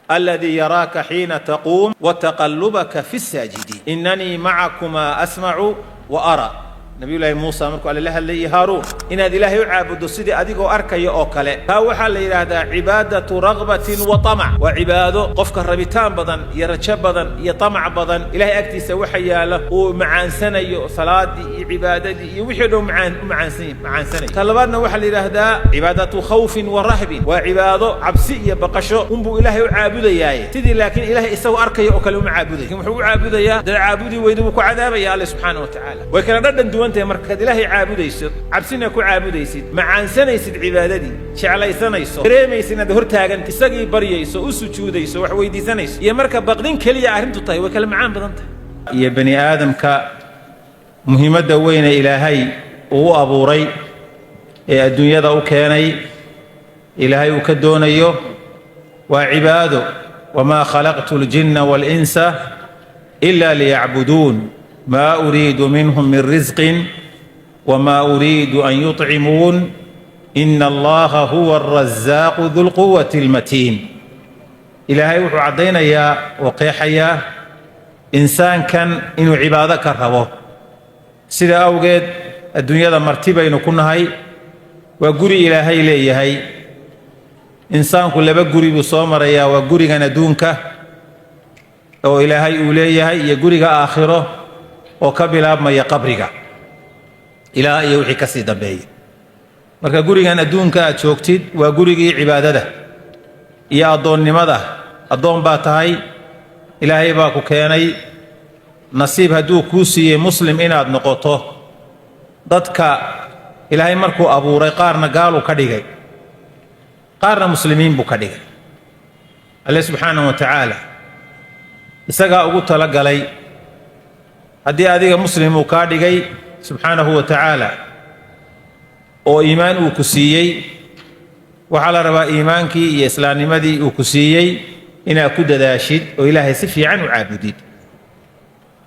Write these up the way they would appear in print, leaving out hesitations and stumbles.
Aladii yaraaka xiina taquum wa taqallubaka fi saajidiin, inanii macakumaa asmacu wa ara. Nabiyullaahi Muusa markuu Alle la hadlayay Haaruun, inaad Ilaahay u caabuddo sidii adigoo arkaya oo kale, taa waxaa la yidhaahdaa cibaadatu ragbatin wa tamac. Waa cibaado qofka rabitaan badan iyo rajo badan iyo tamac badan Ilahay agtiisa waxa yaalla uu macaansanayo, salaadii iyo cibaadadii iyo wixii dhow macaan u macaansanay. Ta labaadna waxaa la yidhaahdaa cibaadatu khawfin wa rahbin. Waa cibaado cabsi iyo baqasho unbuu Ilaahay u caabudayaaye, sidii laakiin Ilaahay isagoo arkaya oo kale uma caabudaya, lakin wuxuu u caabudayaa dad caabudi weyda wuu ku cadaabaya Alle subxaana wa tacaala. Way kala dhadhan duwan tahay markaad Ilaahay caabudayso, cabsina ku caabudaysid, macaansanaysid cibaadadii, jeclaysanayso, dareemaysid inaad hor taaganta isagii, baryayso, u sujuudayso, wax weydiisanayso, iyo marka baqdin keliya arrintu tahay, way kala macaan badan tahay. Iyo bani aadamka muhiimadda weyne Ilaahay uu u abuuray ee adduunyada u keenay, Ilaahay uu ka doonayo waa cibaado. Wamaa khalaqtu اljinna waاlinsa ila liyacbuduun, maa uriidu minhum min risqin wma uriidu an yuطcimuun, ina Allaha huwa alrazaaqu du lquwati اlmatiin. Ilaahay wuxuu caddaynayaa oo qeexayaa insaankan inuu cibaado ka rabo. Sida awgeed adduunyada marti baynu ku nahay, waa guri Ilaahay leeyahay. Insaanku laba guri buu soo marayaa: waa gurigan adduunka oo Ilaahay uu leeyahay iyo guriga aakhiro oo ka bilaabmaya qabriga ilaa iyo wixii ka sii dambeeya. Marka gurigan adduunka aad joogtid waa gurigii cibaadada iyo addoonnimada. Addoon baa tahay, Ilaahay baa ku keenay. Nasiib hadduu kuu siiyey muslim inaad noqoto, dadka Ilaahay markuu abuuray qaarna gaaluu ka dhigay, qaarna muslimiin buu ka dhigay. Alle subxaanahu wa tacaala isagaa ugu talagalay. Haddii adiga muslim uu kaa dhigay subxaanahu wa tacaala oo iimaan uu ku siiyey, waxaa la rabaa iimaankii iyo islaamnimadii uu ku siiyey inaad ku dadaashid oo Ilaahay si fiican u caabudid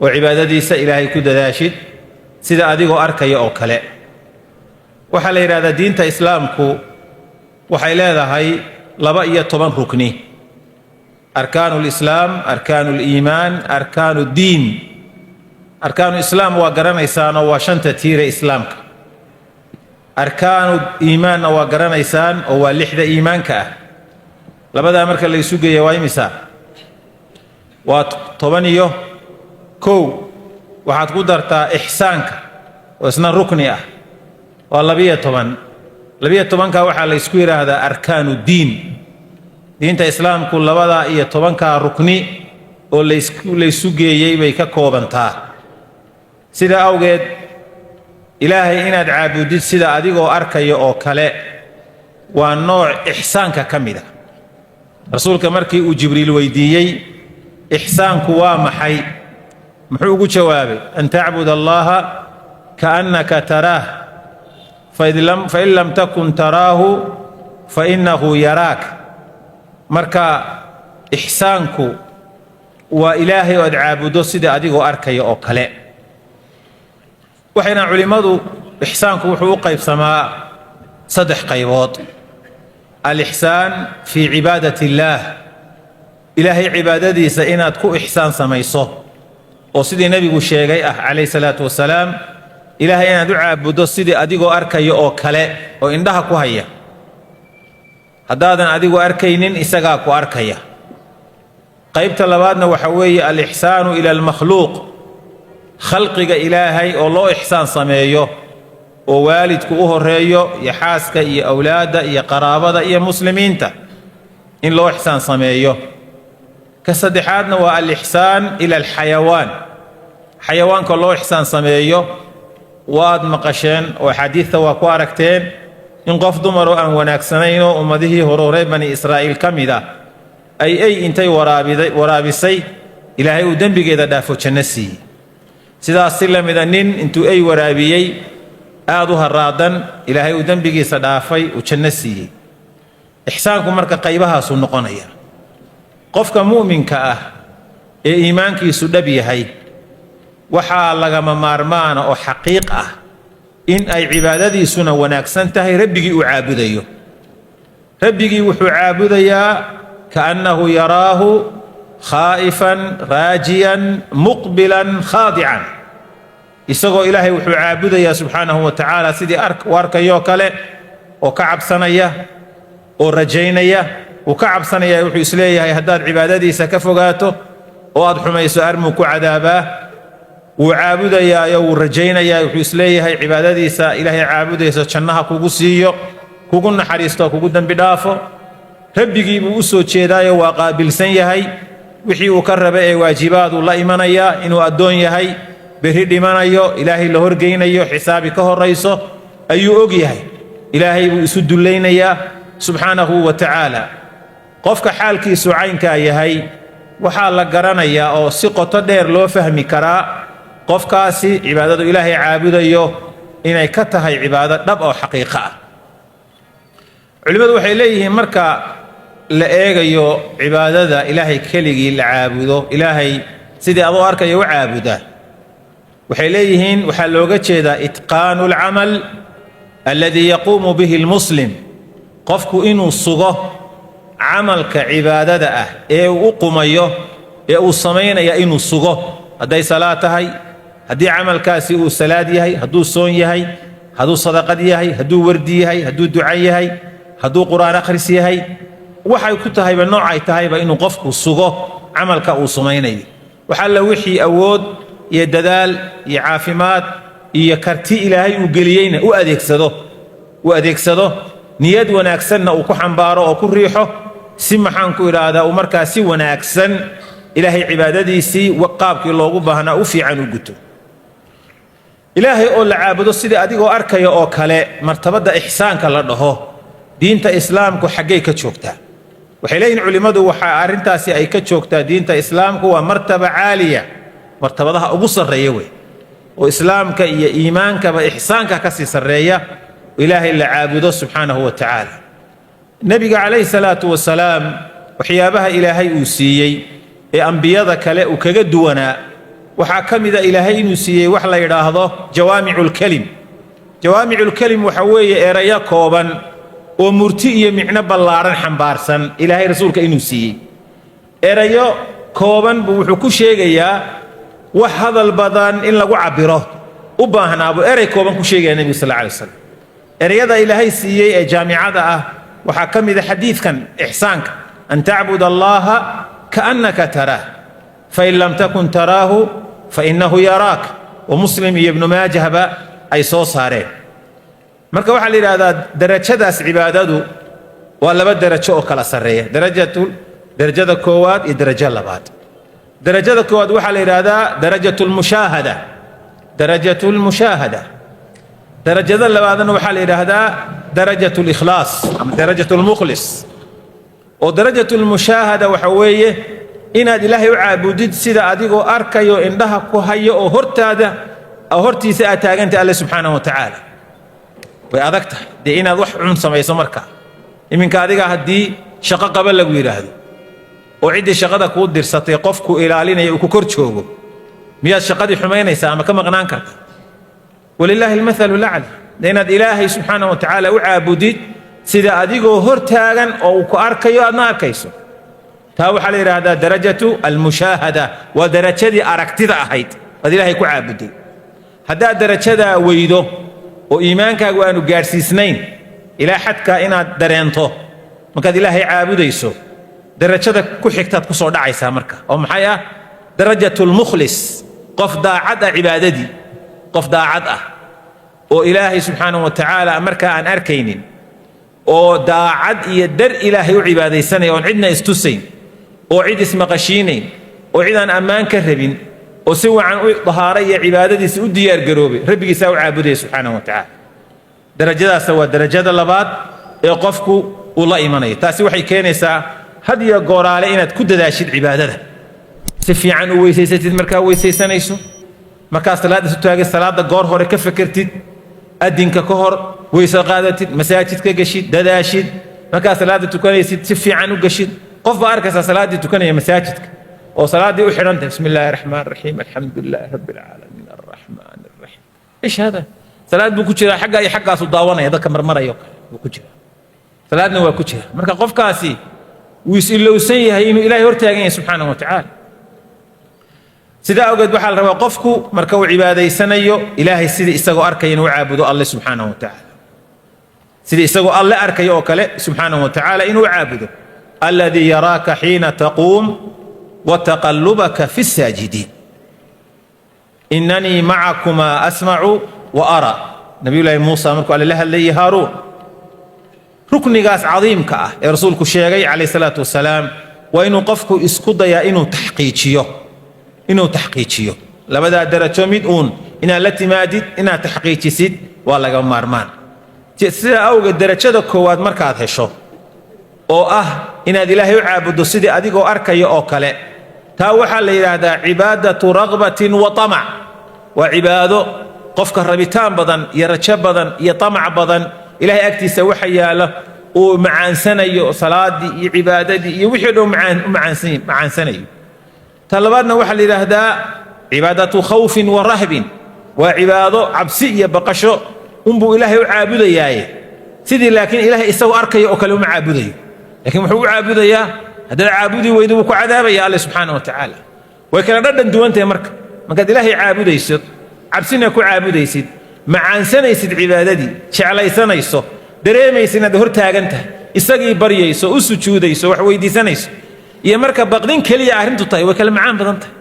oo cibaadadiisa Ilaahay ku dadaashid sida adigoo arkaya oo kale. Waxaa la yidhahdaa diinta islaamku waxay leedahay 12 rukni: arkaanu lislaam, arkaanu liimaan, arkaanu diin. Arkaanu islaam waa garanaysaanoo waa shanta tiire islaamka. Arkaanu iimaanna waa garanaysaan oo waa lixda iimaanka ah. Labadaa marka la isu geeya waa imisa? Waa 11. Waxaad ku dartaa ixsaanka oo isna rukni ah, waa 12. 12-ka waxaa la isku yidhaahdaa arkaanu diin. Diinta islaamku 12-kaa rukni oo laysu geeyey bay ka koobantaa. Sida awgeed Ilaahay inaad caabudid sida adigoo arkaya oo kale waa nooc ixsaanka ka mid a. Rasuulka markii uu Jibriil weydiiyey ixsaanku waa maxay, muxuu ugu jawaabay? An tacbud Allaha kaannaka taraah, fain lam takun taraahu fainnahu yaraak. Marka ixsaanku waa Ilaahay oo aad caabuddo sida adigoo arkaya oo kale. Waxayna culimmadu ixsaanku wuxuu u qaybsamaa saddex qaybood: alixsaan fii cibaadat illaah, Ilaahay cibaadadiisa inaad ku ixsaan samayso oo sidii Nebigu sheegay ah calayhi salaatu wasalaam, Ilaahay inaad u caabuddo sidii adigoo arkaya oo kale oo indhaha ku haya. Haddaadan adigu arkaynin, isagaa ku arkaya. Qaybta labaadna waxa weeye alixsaanu ila almakhluuq, khalqiga Ilaahay oo loo ixsaan sameeyo, oo waalidku u horeeyo iyo xaaska iyo awlaadda iyo qaraabada iyo muslimiinta in loo ixsaan sameeyo. Ka saddexaadna waa alixsaan ila alxayawaan, xayawaanka loo ixsaan sameeyo. Waad maqasheen oo axaadiidta waa ku aragteen in qof dumaroo aan wanaagsanaynoo ummadihii hore reer Bani Israa'iil ka mid ah ay ey intay waraabisay Ilaahay uu dembigeeda dhaafo, janno siiyey. Sidaas si la mida nin intuu ey waraabiyey aad u haraadan, Ilaahay uu dembigiisa dhaafay, uu janno siiyey. Ixsaanku marka qaybahaasuu noqonaya. Qofka mu'minka ah ee iimaankiisu dhab yahay waxaa lagama maarmaana oo xaqiiq ah in ay cibaadadiisuna wanaagsan tahay. Rabbigii uu caabudayo, rabbigii wuxuu caabudayaa Kaannahu yaraahu khaa'ifan raajiyan muqbilan khaadican. Isagoo Ilaahay wuxuu caabudayaa subxaanahu wa tacaala sidii u arkayoo kale, oo ka cabsanaya oo rajaynaya. Wuu ka cabsanaya, wuxuu isleeyahay haddaad cibaadadiisa ka fogaato oo aad xumayso, armuu ku cadaabaa. Wuu caabudayaayo wuu rajaynayaa, wuxuu isleeyahay cibaadadiisa Ilaahay caabudayso jannaha kugu siiyo, kugu naxariisto, kugu dembi dhaafo. Rabbigii buu u soo jeedaayo waa qaabilsan yahay, wixii uu ka raba ee waajibaaduu la imanayaa, inuu addoon yahay, berri dhimanayo, Ilaahay la horgeynayo, xisaabi ka horrayso ayuu og yahay. Ilaahay buu isu dullaynayaa subxaanahu wa tacaala. Qofka xaalkiisu caynkaa yahay waxaa la garanayaa oo si qoto dheer loo fahmi karaa qofkaasi cibaadadu Ilaahay caabudayo inay ka tahay cibaado dhab oo xaqiiqo ah. Culimmadu waxay leeyihiin, marka la eegayo cibaadada Ilaahay keligii la caabudo, Ilaahay sidii adoo arkaya u caabuda, waxay leeyihiin waxaa looga jeedaa itqaanu alcamal alladii yaquumu bihi almuslim, qofku inuu sugo camalka cibaadada ah ee uu u qumayo ee uu samaynaya, inuu sugo, hadday salaad tahay, haddii camalkaasi uu salaad yahay, hadduu soon yahay, hadduu sadaqad yahay, hadduu wardi yahay, hadduu duco yahay, hadduu Qur'aan akhris yahay, waxay ku tahayba, noocay tahayba, inuu qofku sugo camalka uu samaynayo. Wax alla wixii awood iyo dadaal iyo caafimaad iyo karti Ilaahay uu geliyeyna u adeegsado, niyad wanaagsanna uu ku xambaaro oo ku riixo, si, maxaan ku idhaahdaa, uu markaa si wanaagsan Ilaahay cibaadadiisii qaabkii loogu baahnaa u fiican u guto. Ilaahay oo la caabudo sidii adigoo arkaya oo kale, martabadda ixsaanka la dhaho, diinta Islaamku xaggay ka joogtaa? Waxay leeyihin culimmadu, waxaa arrintaasi ay ka joogtaa diinta Islaamku waa martaba caaliya, martabadaha ugu sarreeya wey, oo Islaamka iyo iimaankaba ixsaanka ka sii sarreeya, Ilaahay la caabudo subxaanahu wa tacaala. Nebiga calayhi salaatu wasalaam waxyaabaha Ilaahay uu siiyey ee ambiyada kale uu kaga duwanaa waxaa ka mida Ilaahay inuu siiyey wax la yidhaahdo jawaamiculkelim. Jawaamiculkelim waxa weeye erayo kooban oo murti iyo micno ballaadhan xambaarsan Ilaahay rasuulka inuu siiyey. Erayo kooban buu wuxuu ku sheegayaa wax hadal badan in lagu cabbiro u baahnaa buu erey kooban ku sheegaya nebigu sal alla alay waslam. Ereyada Ilaahay siiyey ee jaamicada ah waxaa ka mida xadiidkan ixsaanka: an tacbud Allaha kaannaka taraah, fain lam takun taraahu fainnahu yaraak, oo Muslim iyo Ibnu Maajahba ay soo saareen. Marka waxaa la yidhahdaa darajadaas cibaadadu waa laba darajo oo kala sarreeya, darajatu darajada koowaad iyo darajo labaad. Darajada koowaad waxaa la yidhaahdaa darajatu lmushaahada, darajatu lmushaahada. Darajada labaadna waxaa la yidhaahdaa darajatu likhlaas ama darajatu lmukhlis. Oo darajatu lmushaahada waxa weeye inaad Ilaahay u caabudid sida adigoo arkayo, indhaha ku hayo, oo hortaada hortiisa aad taagantay Alle subxaanahu wa tacaala. Way adag tahay dee inaad wax xun samayso. Markaa iminka adiga haddii shaqo qaba lagu yidhaahdo oo ciddii shaqada kuu dirsatay qofku ilaalinaya uu ku kor joogo, miyaad shaqadii xumaynaysaa ama ka maqnaan karta? Walilaahi almathalu lacla. Dee inaad Ilaahay subxaanahu wa tacaala u caabudid sida adigoo hor taagan oo uu ku arkayo, aadna arkayso, taa waxaa la yidhaahdaa darajatu almushaahada, waa darajadii aragtida ahayd aad Ilaahay ku caabuday. Haddaad darajadaa weydo oo iimaankaagu aanu gaadhsiisnayn ilaa xadkaa inaad dareento markaad Ilaahay caabudayso, darajada ku xigtaad ku soo dhacaysaa marka, oo maxay ah? Darajatu lmukhlis, qof daacad ah cibaadadii, qof daacad ah oo Ilaahay subxaanahu wa tacaala markaa aan arkaynin, oo daacad iyo dar Ilaahay u cibaadaysanaya, oon cidna istusayn, oo cid ismaqashiinayn, oo cid aan ammaan ka rabin, oo si wacan u dahaaray iyo cibaadadiisa u diyaargaroobay, rabbigiisaa u caabudaya subxaanahu wa tacaala. Darajadaasna waa darajada labaad ee qofku uu la imanayo. Taasi waxay keenaysaa had iyo gooraale inaad ku dadaashid cibaadada, si fiican u weysaysatid markaa weysaysanayso, markaa salaadda isu taagay, salaadda goor hore ka fekertid, adinka ka hor weyse qaadatid, masaajidka geshid, dadaashid, markaa salaadda tukanaysid si fiican u geshid. Qof baa arkaysaa salaaddii tukanaya masaajidka oo salaaddii u xidhan tahay: bismi illaahi raxmaan raxiim, alxamdu lilaahi rabbi alcaalamiin, arraxmaan arraxiim. Ish hada? Salaad buu ku jiraa, xagga iyo xaggaasu daawanaya, dadka marmarayo kale buu ku jiraa, salaadna waa ku jira. Marka qofkaasi Wuu is-ilowsan yahay inuu Ilahay hortaagan yahay subxaanahu wa tacaala. Sidaa awgeed waxaa la rabaa qofku marka uu cibaadaysanayo Ilaahay sidii isagoo arkaya inuu caabudo Alle subxaanahu wa tacaala, sidii isagoo Alle arkaya oo kale subxaanahu wa tacaala inuu caabudo. Alladii yaraaka xiina taquum wa taqallubaka fi saajidiin, inanii macakumaa asmacu wa ara. Nabiyullaahi Muusa markuu Alle la hadlayay Haaruun. Ruknigaas cadiimka ah ee rasuulku sheegay calayh salaatu wasalaam waa inuu qofku isku dayaa inuu taxqiijiyo, inuu taxqiijiyo labadaa darajo mid uun inaad la timaadid, inaad taxqiijisid waa laga maarmaan. Sidaa awgeed darajada koowaad markaad hesho oo ah inaad Ilaahay u caabuddo sidii adigoo arkaya oo kale, taa waxaa la yidhaahdaa cibaadatu ragbatin wa tamac. Waa cibaado qofka rabitaan badan iyo rajo badan iyo tamac badan Ilahay agtiisa waxa yaalla uu macaansanayo, salaadii iyo cibaadadii iyo wixii dhan u macaansanayo. Ta labaadna waxaa la yidhaahdaa cibaadatu khawfin wa rahbin. Waa cibaado cabsi iyo baqasho unbuu Ilaahay u caabudayaaye, sidii laakiin Ilaahay isagoo arkaya oo kale uma caabudayo, laakiin wuxuu u caabudayaa haddaad caabudi weydo wuu ku cadaabaya Alle subxaana wa tacaala. Way kala dhadhan duwan tahay. Marka markaad Ilaahay caabudayso, cabsina ku caabudaysid, macaansanaysid cibaadadii, jeclaysanayso, dareemaysid inaad hor taagan tahay, isagii baryayso, u sujuudayso, wax weydiisanayso, iyo marka baqdin keliya arrintu tahay, way kala macaan badan tahay.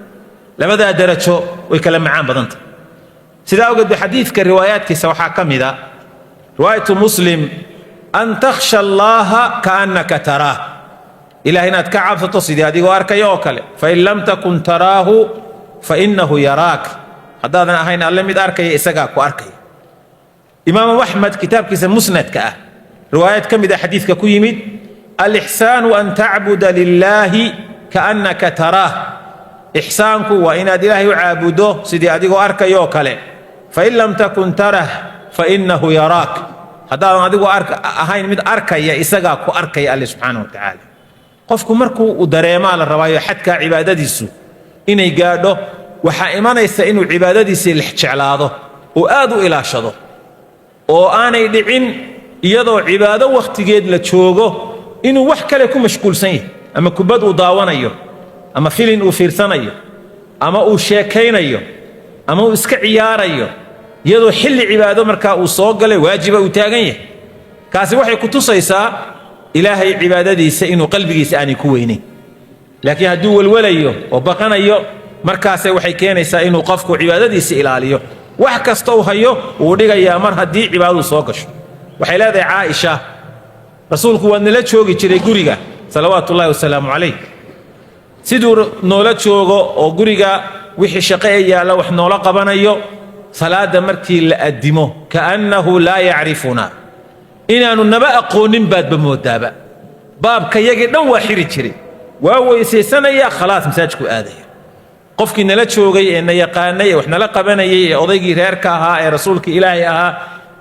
Labadaa darajo way kala macaan badan tahay. Sidaa awgeed ba xadiidka riwaayaadkiisa waxaa ka mid a riwaayatu Muslim: an takhsha Allaha kaannaka taraah, Ilahay inaad ka cabsato sidii adigoo arkaya oo kale. Fain lam takun taraahu fainahu yaraak, haddaadan ahayn Alle mid arkaya, isagaa ku arkaya. Imaamu Axmed kitaabkiisa musnadka ah riwaayad ka mid a xadiidka ku yimid: alixsaanu an tacbuda lilaahi kaannaka taraah, ixsaanku waa inaad Ilaahay u caabuddo sidii adigoo arkaya oo kale. Fain lam takun tarah fainahu yaraak, haddaadan adigu ahayn mid arkaya, isagaa ku arkaya Alle subxaana wa tacaala. Qofku markuu uu dareemaa la rabaayo xadkaa cibaadadiisu inay gaadho, waxaa imanaysa inuu cibaadadiisii lexjeclaado oo aad u ilaashado, oo aanay dhicin iyadoo cibaado wakhtigeed la joogo inuu wax kale ku mashquulsan yahay, ama kubad uu daawanayo, ama filin uu fiirsanayo, ama uu sheekaynayo, ama uu iska ciyaarayo, iyadoo xilli cibaado markaa uu soo galay waajiba uu taagan yahay. Kaasi waxay ku tusaysaa Ilaahay cibaadadiisa inuu qalbigiisa aanay ku weynayn. Laakiin hadduu welwelayo oo baqanayo, markaase waxay keenaysaa inuu qofku cibaadadiisa ilaaliyo. Wax kasta uu hayo wuu dhigayaa mar haddii cibaadadu soo gasho. Waxay leedahay Caaisha: rasuulku waa nala joogi jiray guriga salawaatu ullahi wasalaamu calayh. Siduu noola joogo oo guriga wixii shaqo ee yaalla wax noola qabanayo, salaadda markii la addimo kaannahu laa yacrifuna, inaannu naba aqoonin baadba moodaaba. Baabka yagii dhan waa xiri jiray, waa weysaysanaya, khalaas, masaajidku aadaya. Qofkii nala joogay ee na yaqaanay ee wax nala qabanayay ee odaygii reerka ahaa ee rasuulkii Ilaahay ahaa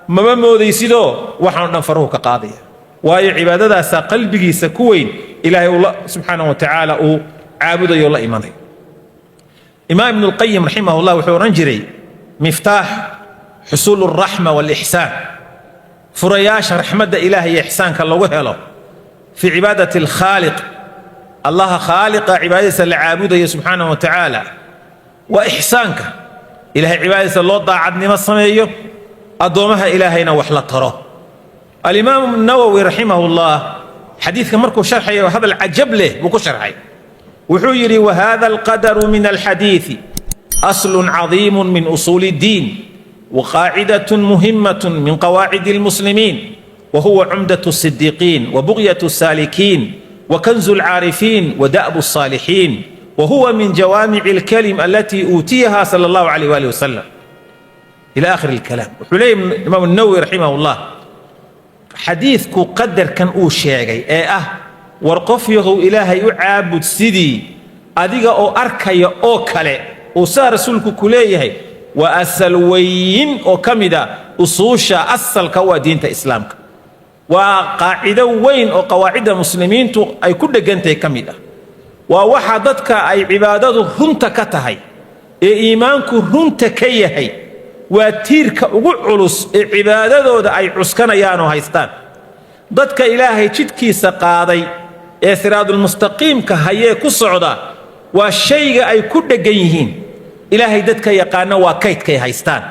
maba moodaysidoo, waxaanu dhan faruhu ka qaadaya, waayo cibaadadaasaa qalbigiisa ku weyn, Ilaahay uu subxaana wa tacaala uu caabudayo la imanayo. Imaam Ibnu Lqayim raximahullah wuxuu odhan jiray: miftaax xusuulu alraxma waalixsaan, furayaasha raxmadda Ilaahay iyo ixsaanka lagu helo, fii cibaadati alkhaaliq, Allaha khaaliqa cibaadadiisa la caabudayo subxaanahu wa tacaala, waa ixsaanka Ilahay cibaadadiisa loo daacadnimo sameeyo, addoommaha Ilaahayna wax la taro. Alimaamu Nawowi raximahullah xadiidka markuu sharxayo hadal cajab leh buu ku sharxay. Wuxuu yidhi: wahada alqadaru min alxadiidi aslun cadiimu min usuuli اddiin وqaacidaة muhimaة min qawaacid اlmuslimiin, wahuwa cumdaة الصidiiqiin وbuغyaة الsaalikiin وkanzu الcaarifiin وda'bu الصaalixiin, wahuwa min jawaamic اlkalim alati uutiyaha salى اllahu alayh wali wasalam, ila akhir اlkalaam. Wuxuu leeyahy Imaam Nawowi raximah ullah: xadiidku qadarkan uu sheegay ee ah war qof yahow Ilaahay u caabud sidii adiga oo arkaya oo kale, uu saa rasuulku ku leeyahay, waa asal weyn oo ka mida usuusha asalka u ah diinta Islaamka, waa qaacido weyn oo qawaacidda muslimiintu ay ku dheggantahay ka mid ah, waa waxa dadka ay cibaadadu runta ka tahay ee iimaanku runta ka yahay, waa tiirka ugu culus ee cibaadadooda ay cuskanayaan oo haystaan. Dadka Ilaahay jidkiisa qaaday Ee siraadulmustaqiimka hayee ku socda waa shayga ay ku dheggan yihiin. Ilaahay dadka yaqaana waa kaydkay haystaan,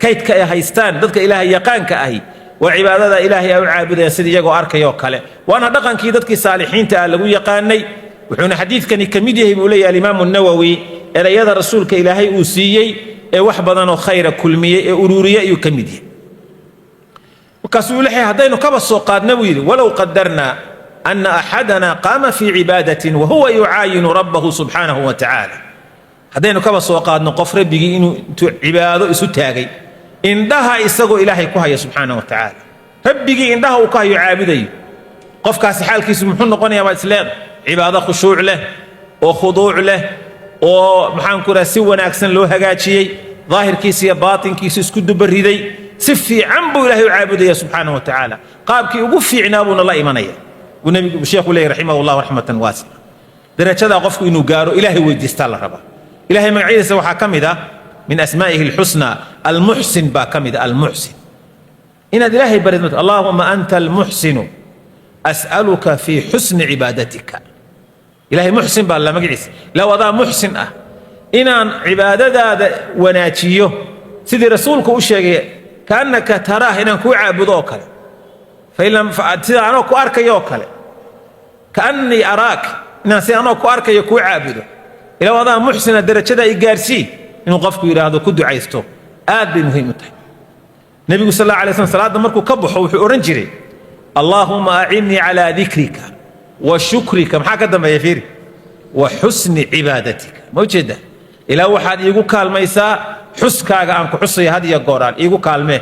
kaydka ay haystaan dadka Ilaahay yaqaanka ahi waa cibaadada Ilaahay ay u caabudayaan sida iyagoo arkayoo kale, waana dhaqankii dadkii saalixiinta ah lagu yaqaanay. Wuxuuna xadiidkani ka mid yahay, buu leeyahay Alimaamu Nawowi, erayada rasuulka Ilaahay uu siiyey ee wax badanoo khayra kulmiyey ee uruuriyey ayuu ka mid yahay. Markaasuu leeyahay, haddaynu kaba soo qaadna, buu yidhi, walow qadarnaa ana axadana qaama fii cibaadatin wahuwa yucaayinu rabbahu subxaanahu wa tacaala, haddaynu kaba soo qaadno qof rabbigii inuu intuu cibaado isu taagay, indhaha isagoo Ilaahay ku haya subxaanahu wa tacaala, rabbigii indhaha uu ka hayo caabudayo, qofkaasi xaalkiisu muxuu noqonayaa baad isleeda? Cibaado khushuuc leh oo khuduuc leh oo, maxaan ku raha, si wanaagsan loo hagaajiyey, daahirkiisa iyo baatinkiisu isku dubariday, si fiican buu Ilahay u caabudaya subxaanahu wa tacaala, qaabkii ugu fiicnaa buuna la imanaya, buu nabigu sheekhu leeyahy raximah Allah raxmatan waasica. Darajadaa qofku inuu gaaro Ilaahay weydiistaa la rabaa. Ilahay magacyadiisa waxaa ka mid ah, min asmaa'ihi alxusnaa, Almuxsin baa ka mid ah. Almuxsin inaad Ilaahay barid, allahuma anta almuxsinu as'aluka fii xusni cibaadatika. Ilahay muxsin baa la magaciisa. Low adaa muxsin ah, inaan cibaadadaada wanaajiyo sidii rasuulku u sheegay, kaannaka taraah, inaan kuu caabudo oo kale, sida anoo ku arkayo oo kale, kaannii araak, inaan si anoo ku arkayo kuu caabudo. Ilaw adaa muxsina, darajadaa i gaarsii, inuu qofku yidhaahdo, ku ducaysto, aad bay muhiim u tahay. Nebigu sal alla alay slam salaadda markuu ka baxo wuxuu odhan jiray, allaahuma acinnii calaa dikrika wa shukrika, maxaa ka dambeeya? Fiiri, wa xusni cibaadatika. Ma ujeedda? Ilaa waxaad iigu kaalmaysaa xuskaaga aan ku xusayo had iyo gooraan, iigu kaalmee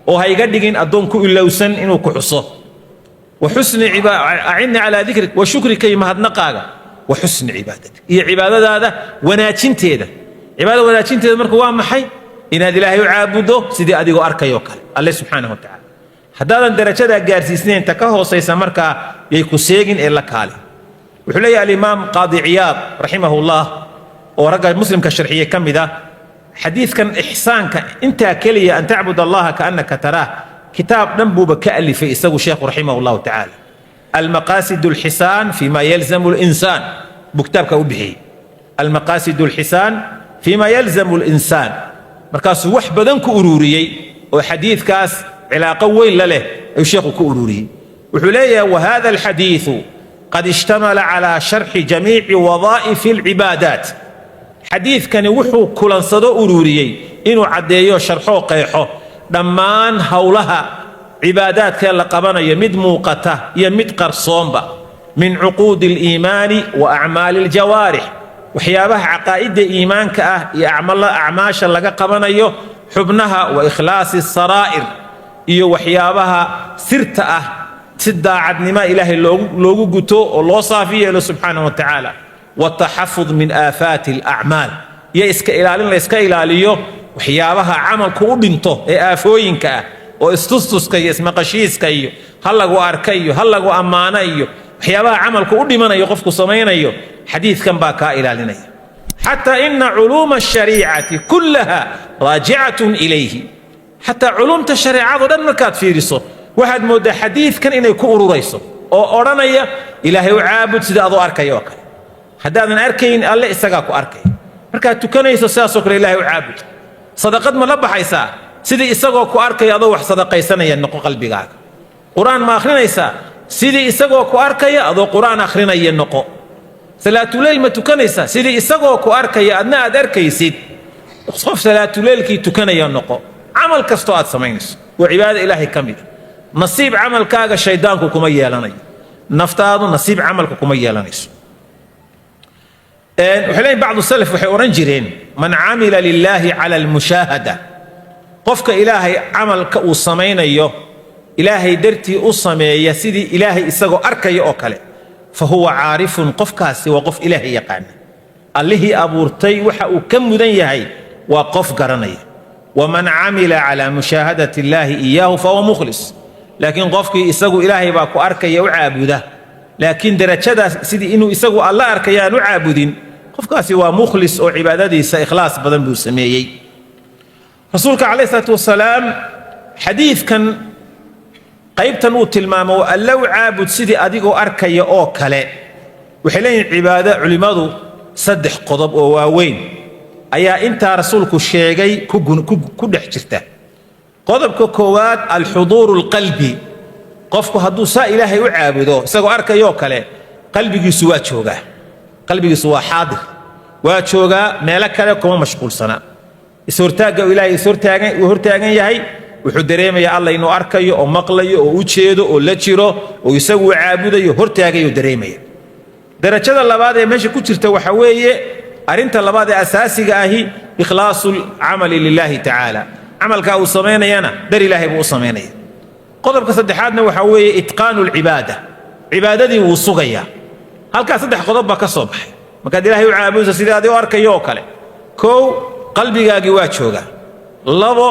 oo ha iga dhigin addoon ku ilowsan inuu ku xuso. Wa xusni, acinnii calaa dikrik wa shukrika, iyo mahadnaqaaga, wa xusni cibaadatika, iyo cibaadadaada wanaajinteeda. Cibaadada wanaajinteeda marka waa maxay? Inaad Ilaahay u caabuddo sidii adigoo arkayoo kale Alle subxaanahu wa tacaala. Haddaadan darajadaa gaarsiisnayn, ta ka hoosaysa markaa yay ku seegin ee la kaali. Wuxuu leeyahay Alimaam Qaadi Ciyaad raximahullah, oo ragga Muslimka sharxiyey ka mid ah, xadiidkan ixsaanka intaa keliya, an tacbud allaha kaannaka taraah, kitaab dhan buuba ka alifay isagu sheekhu raximah allahu tacaala. Almaqaasid alxisaan fima yalzamu linsaan buu kitaabka u bixiyey, Almaqaasid alxisaan fima yalzamu linsaan. Markaasuu wax badan ku ururiyey oo xadiidkaas cilaaqo weyn la leh ayuu sheekhu ku ururiyey. Wuxuu leeyahay, wahada alxadiidu qad ishtamala calaa sharxi jamiici wadaa'ifi alcibaadaat. Xadiidkani wuxuu kulansado, ururiyey inuu caddeeyo, sharxoo, qeexo dhammaan howlaha cibaadaadkee la qabanayo, mid muuqata iyo mid qarsoonba, min cuquudi aliimaani wa acmaali aljawaarix, waxyaabaha caqaa'idda iimaanka ah iyo acmaasha laga qabanayo xubnaha, wa ikhlaasi saraa'ir, iyo waxyaabaha sirta ah si daacadnima Ilaahay loogu guto oo loo saafi yeelo subxaanahu wa tacaala, wataxafud min aafaati alacmaal, iyo iska ilaalin la iska ilaaliyo waxyaabaha camalku u dhinto ee aafooyinka ah, oo istustuska iyo ismaqashiiska iyo ha lagu arka iyo ha lagu ammaano iyo waxyaabaha camalku u dhimanayo qofku samaynayo, xadiidkan baa kaa ilaalinaya. Xataa ina culuuma ashariicati kullaha raajicatun ilayhi, xataa culuumta shareecado dhan markaad fiiriso waxaad mooddaa xadiidkan inay ku ururayso, oo odhanaya Ilaahay u caabud sida adoo arkaya oo kale. Haddaadan arkayn Alle, isagaa ku arkaya. Markaad tukanayso sidaasoo kale Ilahay u caabud. Sadaqad ma la baxaysaa? Sidii isagoo ku arkaya adoo wax sadaqaysanaya noqo qalbigaaga. Qur-aan ma akhrinaysaa? Sidii isagoo ku arkaya adoo qur-aan akhrinaya noqo. Salaatuleyl ma tukanaysaa? Sidii isagoo ku arkaya, adna aad arkaysid, qof salaatuleylkii tukanaya noqo. Camal kastoo aad samaynayso oo cibaadada Ilaahay ka mid a, nasiib camalkaaga shaydaanku kuma yeelanayo, naftaadu nasiib camalka kuma yeelanayso. Waxay leeyihin bacdu salaf, waxay odhan jireen, man camila lilaahi cala almushaahada, qofka Ilaahay camalka uu samaynayo Ilaahay dartii u sameeya sidii Ilaahay isagoo arkaya oo kale, fa huwa caarifun, qofkaasi waa qof Ilaahay yaqaana, Allihii abuurtay waxa uu ka mudan yahay waa qof garanaya. Waman camila calaa mushaahadati illaahi iyaahu fahuwa mukhlis. Laakiin qofkii isagu Ilaahay baa ku arkaya u caabuda, laakiin darajadaas sidii inuu isagu Alla arkaya aan u caabudin, qofkaasi waa mukhlis oo cibaadadiisa ikhlaas badan buu sameeyey. Rasuulka calayhi salaatu wasalaam xadiidkan Qaybtan uu tilmaamo alla u caabud sidii adigoo arkaya oo kale, waxay leeyihin cibaado culimmadu saddex qodob oo waaweyn ayaa intaa rasuulku sheegay ku dhex jirta. Qodobka koowaad, alxuduuru alqalbi. Qofku hadduu saa ilaahay u caabudo isagoo arkayoo kale, qalbigiisu waa joogaa, qalbigiisu waa xaadir, waa joogaa, meelo kale kuma mashquulsana. Ishortaagga ilaahay ishortaagan uu hortaagan yahay, wuxuu dareemayaa alla inuu arkayo oo maqlayo oo u jeedo oo la jiro oo isagu uu caabudayo, hortaagayo dareemaya. Darajada labaad ee meesha ku jirta waxa weeye, arrinta labaad ee asaasiga ahi, ikhlaasu lcamali lilaahi tacaala. Camalkaa uu samaynayana dar ilaahay buu u samaynaya. Qodobka saddexaadna waxaa weeye itqaanu lcibaada, cibaadadii wuu sugayaa. Halkaas saddex qodob baa ka soo baxay. Markaad ilaahay u caabudayso sidii adi u arkayo oo kale, kow, qalbigaagii waa joogaa; labo,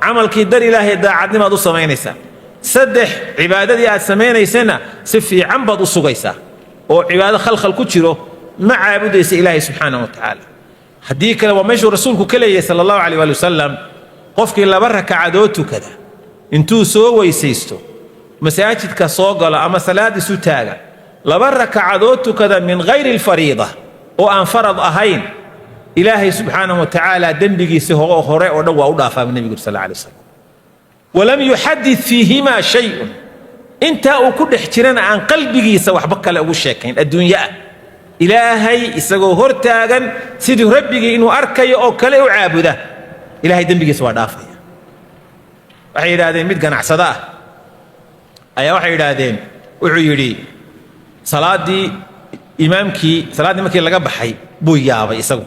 camalkii dar ilaahay daacadnimaad u samaynaysaa; saddex, cibaadadii aad samaynaysana si fiican baad u sugaysaa, oo cibaado khalkhal ku jiro ma caabudaysa ilaahay subxaanahu wa tacaala. Haddii kale, waa meeshuu rasuulku ka leeyahay sala allahu calayh waali wasalam, qofkii laba rakacadood tukada, intuu soo weysaysto, masaajidka soo galo ama salaad isu taaga, laba rakacadood tukada min hayri alfariida, oo aan farad ahayn, ilaahay subxaanahu wa tacaala dembigiisi hore oo dhan waa u dhaafaa buu nebigu sal alay wasalam. Walam yuxadid fiihimaa shayun, intaa uu ku dhex jirana aan qalbigiisa waxba kale ugu sheekayn adduunye ah, ilaahay isagoo hor taagan sidii rabbigii inuu arkayo oo kale u caabuda, ilahay dembigiisa waa dhaafaya. Waxay yidhaahdeen mid ganacsado ah ayaa, waxay yidhaahdeen, wuxuu yidhi salaaddii imaamkii, salaaddii markii laga baxay buu yaabay. Isagu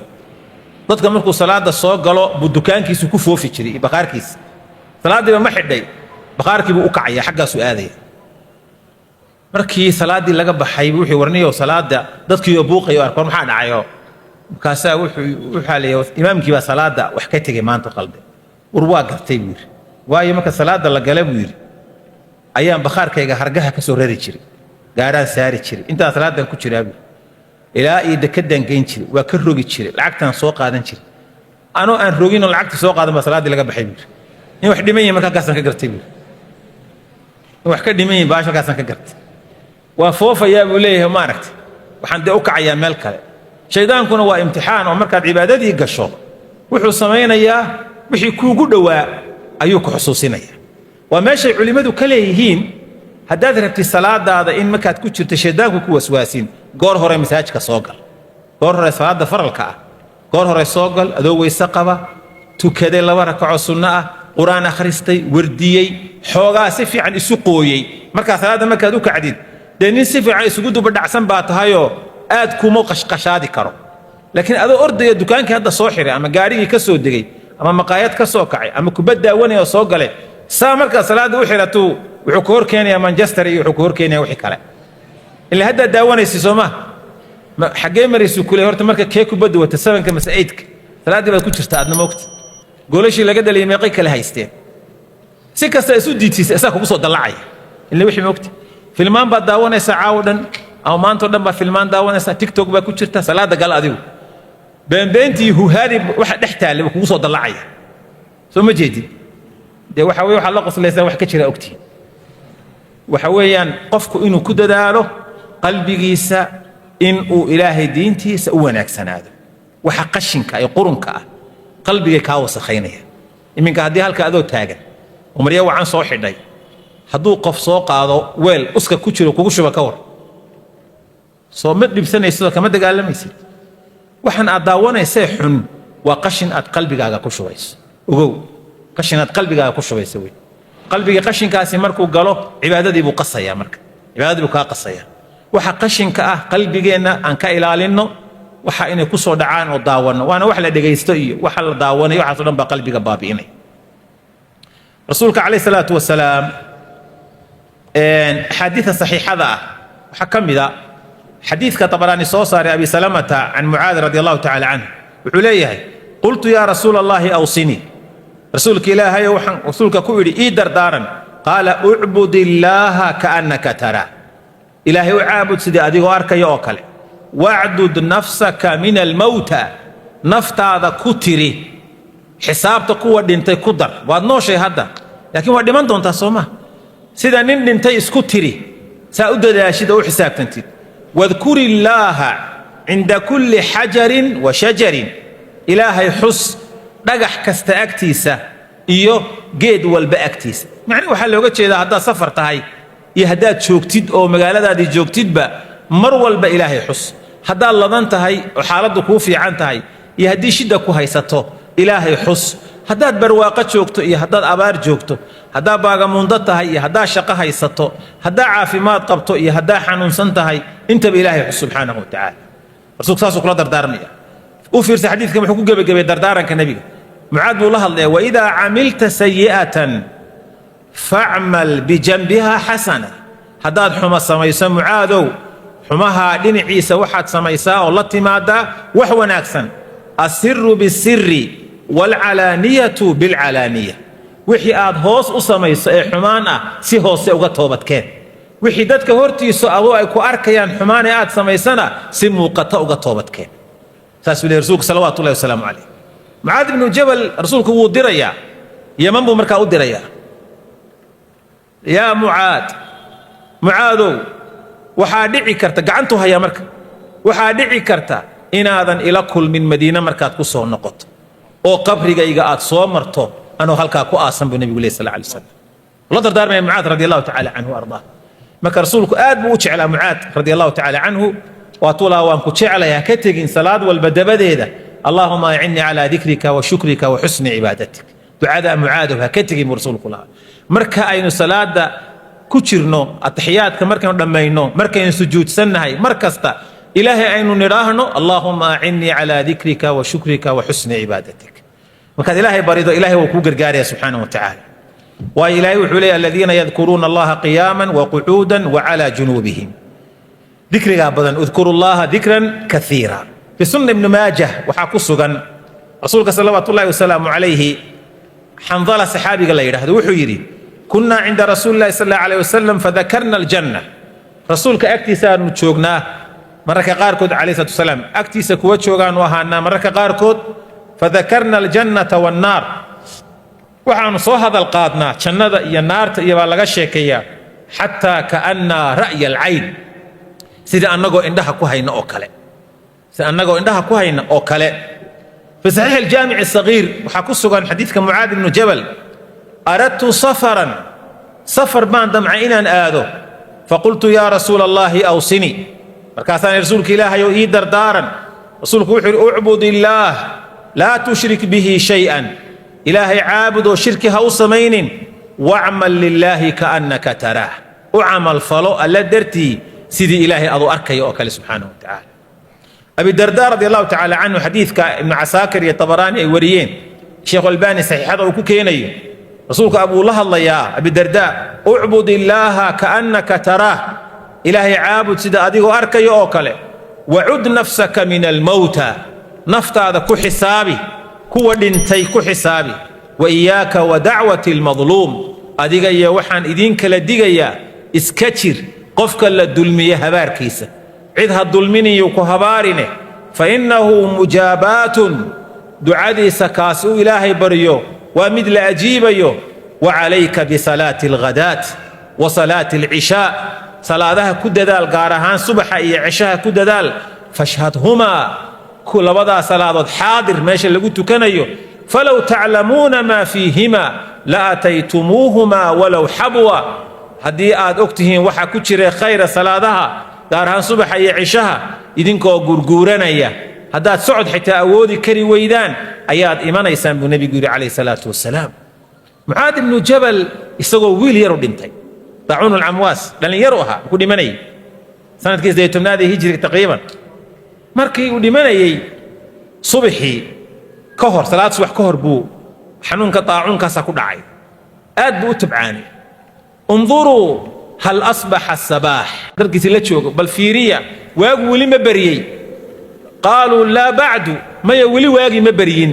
dadka markuu salaadda soo galo buu dukaankiisu ku foofi jiray, bakhaarkiisa. Salaaddiiba ma xidhay, bakhaarkii buu u kacaya, xaggaasuu aadaya. Markii salaaddii laga baxay wuxuu warniyow salaadda dadkiioo buuqayo arkoon, maxaa dhacayo? Markaasaa wuxuu waxaa leeyahay, imaamkii baa salaadda wax ka tegey maanta, qalde. War waa gartay, buu yidhi, waayo marka salaadda la gala, buu yidhi, ayaan bakhaarkayga hargaha ka soo rari jiray, gaarhaan saari jiray, intaan salaadan ku jiraa, buu, ilaa iyo dekedaan geyn jiray, waa ka rogi jiray, lacagtaan soo qaadan jiray. Anoo aan roginoo lacagta soo qaadan baa salaaddii laga baxay, buu yidhi. In wax dhiman yihin marka halkaasaan ka gartay, buu yidhi. In wax ka dhiman yihin baash halkaasaan ka gartay. Waa foofayaa, buu leeyahay, maaragtay, waxaan dee u kacayaa meel kale. Shaydaankuna waa imtixaan, oo markaad cibaadadii gasho wuxuu samaynayaa wixii kuugu dhowaa ayuu ku xusuusinaya. Waa meeshay culimmadu ka leeyihiin, haddaad rabtid salaadaada in markaad ku jirto shaydaanku ku waswaasin, goor hore masaajidka soo gal, goor hore salaada faralka ah goor hore soo gal, adoo weyse qaba, tukaday laba rakaco sunno ah, qur-aan akhristay, wardiyey, xoogaa si fiican isu qooyey. Markaa salaadda markaad u kacdid, dee nin si fiican isugu dubadhacsan baa tahayoo aad kuma qashqashaadi karo. Laakiin adoo ordaya, dukaankii hadda soo xiray ama gaarigii ka soo degay ama maqaayad ka soo kacay ama kubad daawanaya oo soo galay, saa markaa salaadda u xiratuu, wuxuu ka hor keenayaa Manchester iyo wuxuu ka hor keenayaa wixii kale. Ilaa haddaad daawanaysa, soo ma xaggee maraysu kule horta marka kee kubadda wata, sevenka mase eightka? Salaaddii baad ku jirta, aadna moogta goolashii laga dhaliyay meeqay kale haysteen. Si kasta isu diidsiisa, isaga kugu soo dallacaya. Ila wixii moogta filmaan baad daawanaysaa caawo dhan ama maantao dhan baa filmaan daawanaysaa, TikTok baa ku jirta. Salaadda gal, adigu beenbeentii huhaadi waxa dhex taallay kugu soo dallacaya. Soo ma jeedid? Dee waxa weye waxaad la qoslaysaa wax ka jira ogtihin. Waxa weeyaan qofku inuu ku dadaalo qalbigiisa in uu ilaahay diintiisa u wanaagsanaado. Waxa qashinka ee qurunka ah qalbigay kaa wasakhaynaya. Iminka haddii halka adoo taagan oo maryo wacan soo xidhay, hadduu qof soo qaado weel uska ku jiro kugu shuba, ka war? Soo ma dhibsanaysidoo kama dagaalamaysid? Waxaan aad daawanaysee xun waa qashin aad qalbigaaga ku shubayso. Ogow, qashin aad qalbigaaga ku shubayso wey. Qalbigii qashinkaasi markuu galo, cibaadadii buu qasayaa, marka cibaadadii buu kaa qasayaa. Waxa qashinka ah qalbigeenna aan ka ilaalinno waxa inay ku soo dhacaan oo daawanno, waana wax la dhegaysto iyo waxa la daawanayo, waxaasoo dhan baa qalbiga baabi'inaya. Rasuulka calayhi salaatu wasalaam axaadiida saxiixada ah waxaa ka mid a xadiidka Tabaraani soo saaray, Abi Salamata can Mucaad radi allahu tacala canhu, wuxuu leeyahay: qultu yaa rasuula allahi awsinii, rasuulka ilaahayo, waxaan rasuulka ku idhi, ii dardaaran. Qaala: ucbud illaaha kaannaka taraa, ilaahay u caabud sidii adigoo arkaya oo kale. Wacdud nafsaka min almawta, naftaada ku tiri xisaabta kuwa dhintay ku dar. Waad nooshay hadda, laakiin waad dhiman doontaa, soo ma? Sida nin dhintay isku tiri, saa u dadaashid oo u xisaabtantid. Wadkuri illaaha cinda kulli xajarin wa shajarin, Ilaahay xus dhagax kasta agtiisa iyo geed walba agtiisa. Macnihi waxaa looga jeedaa, haddaad safar tahay iyo haddaad joogtid oo magaaladaadii joogtidba, mar walba Ilaahay xus. Haddaad ladan tahay oo xaaladdu kuu fiican tahay iyo haddii shidda ku haysato, Ilaahay xus. Haddaad barwaaqo joogto iyo haddaad abaar joogto, haddaad baagamuundo tahay iyo haddaad shaqo haysato, haddaad caafimaad qabto iyo haddaad xanuunsan tahay, intaba Ilaahay xus subxaanahu wa tacaala. Rasuulku saasuu kula dardaarmaya. U fiirsa xadiidkan, wuxuu ku gebagabay dardaaranka nebiga. Mucaad buu la hadlaya: waidaa camilta sayi'atan facmal bijanbiha xasana. Haddaad xumo samayso, Mucaadow, xumahaa dhinaciisa waxaad samaysaa oo la timaadaa wax wanaagsan. Asiru bisiri waalcalaaniyatu bilcalaaniya. Wixii aad hoos u samayso ee xumaan ah, si hoose uga toobadkeen. Wixii dadka hortiisu adoo ay ku arkayaan xumaan ee aad samaysana, si muuqata uga toobadkeen. Saasuu lehy rasuulku salawaatu ullahi wasalaamu calayh. Mucaad ibnu Jabal rasuulku wuu dirayaa, Yaman buu markaa u dirayaa. Yaa Mucaad, Mucaadow, waxaa dhici karta, gacantuu hayaa marka, waxaa dhici karta inaadan ila kulmin Madiine markaad ku soo noqoto oo qabrigayga aad soo marto anoo halkaa ku aasan, buu nebigu leh sal alay slam. La dardaarmaya Mucaad radi allahu tacala canhu ardaa. Marka rasuulku aad buu u jeclaa Mucaad radi allahu tacala canhu. Waatuu lahaa: waan ku jeclay, ha ka tegin salaad walba dabadeeda "Allaahuma acinnii calaa dikrika wa shukrika wa xusni cibaadatik". Ducadaa, Mucaadow, ha ka tegin, buu rasuulku lahaa. Marka aynu salaada ku jirno, ataxiyaadka markaynu dhammayno, markaynu sujuudsannahay, mar kasta Ilaahay aynu nidhaahno "Allaahuma acinnii calaa dikrika wa shukrika wa xusni cibaadatik". Markaad Ilaahay barido, Ilahay wuu kuu gargaaraya subxaana wa tacaala. Waayo, Ilahay wuxuu leeyahy: aladiina yadkuruuna Allaha qiyaaman wa qucuudan wa calaa junuubihim. Dikrigaa badan, udkuru llaha dikran kaiira. Fi sunna Ibni Maajah waxaa ku sugan rasuulka salawaatu ullahi wasalaamu calayhi, Xandala saxaabiga la yidhaahdo wuxuu yidhi: kunnaa cinda rasuuli llahi sal allahu alayh wasalam fadakarna aljanna. Rasuulka agtiisaanu joognaa mararka qaarkood calayhi salatu wasalaam, agtiisa kuwa joogaanu ahaanaa mararka qaarkood. Fadakarna aljannata wannaar, waxaanu soo hadal qaadnaa jannada iyo naarta iyo baa laga sheekeeyaa, xataa kaannaa ra'ya alcayn, sida annagoo indhaha ku hayna oo kale, sida annagoo indhaha ku hayna oo kale. Fi saxiix aljaamic asagiir waxaa ku sugan xadiidka Mucaad ibnu Jabal: aradtu safaran, safar baan damcay inaan aado. Faqultu: yaa rasuula Allahi, awsini. Markaasaan: Rasuulka Ilaahay oo, ii dardaaran. Rasuulku wuxuu yidhi: ucbud illaah, laa tushrik bihi shay-an. Ilaahay caabud oo shirki ha u samaynin. Wacmal lilaahi kaannaka taraah. U camal falo Alla dartii sidii Ilaahay aduu arkaya oo kale subxaanahu wa tacaala. Abidarda radi allahu tacaala canhu, xadiidka Ibnu Casaakir iyo Tabaraani ay wariyeen, Sheekhu Albaani saxiixada uu ku keenayo, rasuulku abuu la hadlayaa Abidarda: ucbud illaaha kaannaka taraah, Ilaahay caabud sida adigoo arkaya oo kale. Wacud nafsaka min almowta, naftaada ku xisaabi kuwa dhintay ku xisaabi. Wa iyaaka wa dacwati almadluum, adiga iyo waxaan idiin kala digayaa iska jir qofka la dulmiye habaarkiisa. Cid ha dulminiyu ku habaarine. Fa innahu mujaabaatun, ducadiisa kaasi uu Ilaahay baryo waa mid la ajiibayo. Wa calayka bisalaati alghadaat wa salaati alcishaa, salaadaha ku dadaal, gaar ahaan subaxa iyo ceshaha ku dadaal. Fashhadhumaa, labadaa salaadood xaadir meesha lagu tukanayo. Falow taclamuuna maa fiihima la ataytumuuhumaa walow xabwa. Haddii aad og tihiin waxa ku jira khayra salaadaha, gaar ahaan subaxa iyo cishaha, idinkoo gurguuranaya, haddaad socod xitaa awoodi kari weydaan, ayaad imanaysaan, buu nebigu yidhi calayhi salaatu wasalaam. Mucaad ibnu Jabal isagoo wiil yaru dhintay daacuun alcamwaas, dhallinyaru ahaa ku dhimanayay sanadkii 18aad ee hijriga taqriiban. Markii uu dhimanayey, subaxii ka hor, salaad subax ka hor, buu xanuunka daacuunkaasaa ku dhacay. Aad buu u tabcaanay. Unduruu hal asbaxa sabaax, dadkiisi la joogo: bal fiiriya, waagu weli ma beriyey? Qaaluu: laa bacdu, maya, weli waagii ma beryin.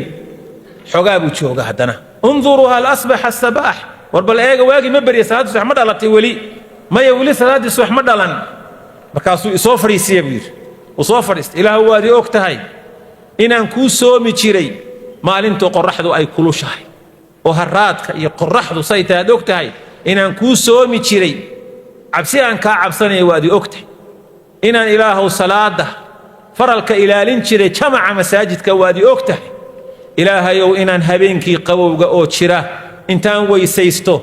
Xogaa buu jooga haddana. Unduruu hal asbaxa sabaax, war bal eega, waagii ma beriyey? Salaaddii subax ma dhalatay weli? Maya, weli salaaddii subax ma dhalan. Markaasuu isoo fadhiisiya, buu yidhi. Uu soo fadhiistay. Ilaahu, waad ii og tahay inaan kuu soomi jiray maalintuu qorraxdu ay kulushahay oo haraadka iyo qorraxdu say tahay aad og tahay. Inaan kuu soomi jiray cabsi aan kaa cabsanaya waad i ogtahay. Inaan Ilaahow salaada faralka ilaalin jiray jamaca masaajidka waad i og tahay. Ilaahayow, inaan habeenkii qabowga oo jira intaan weysaysto,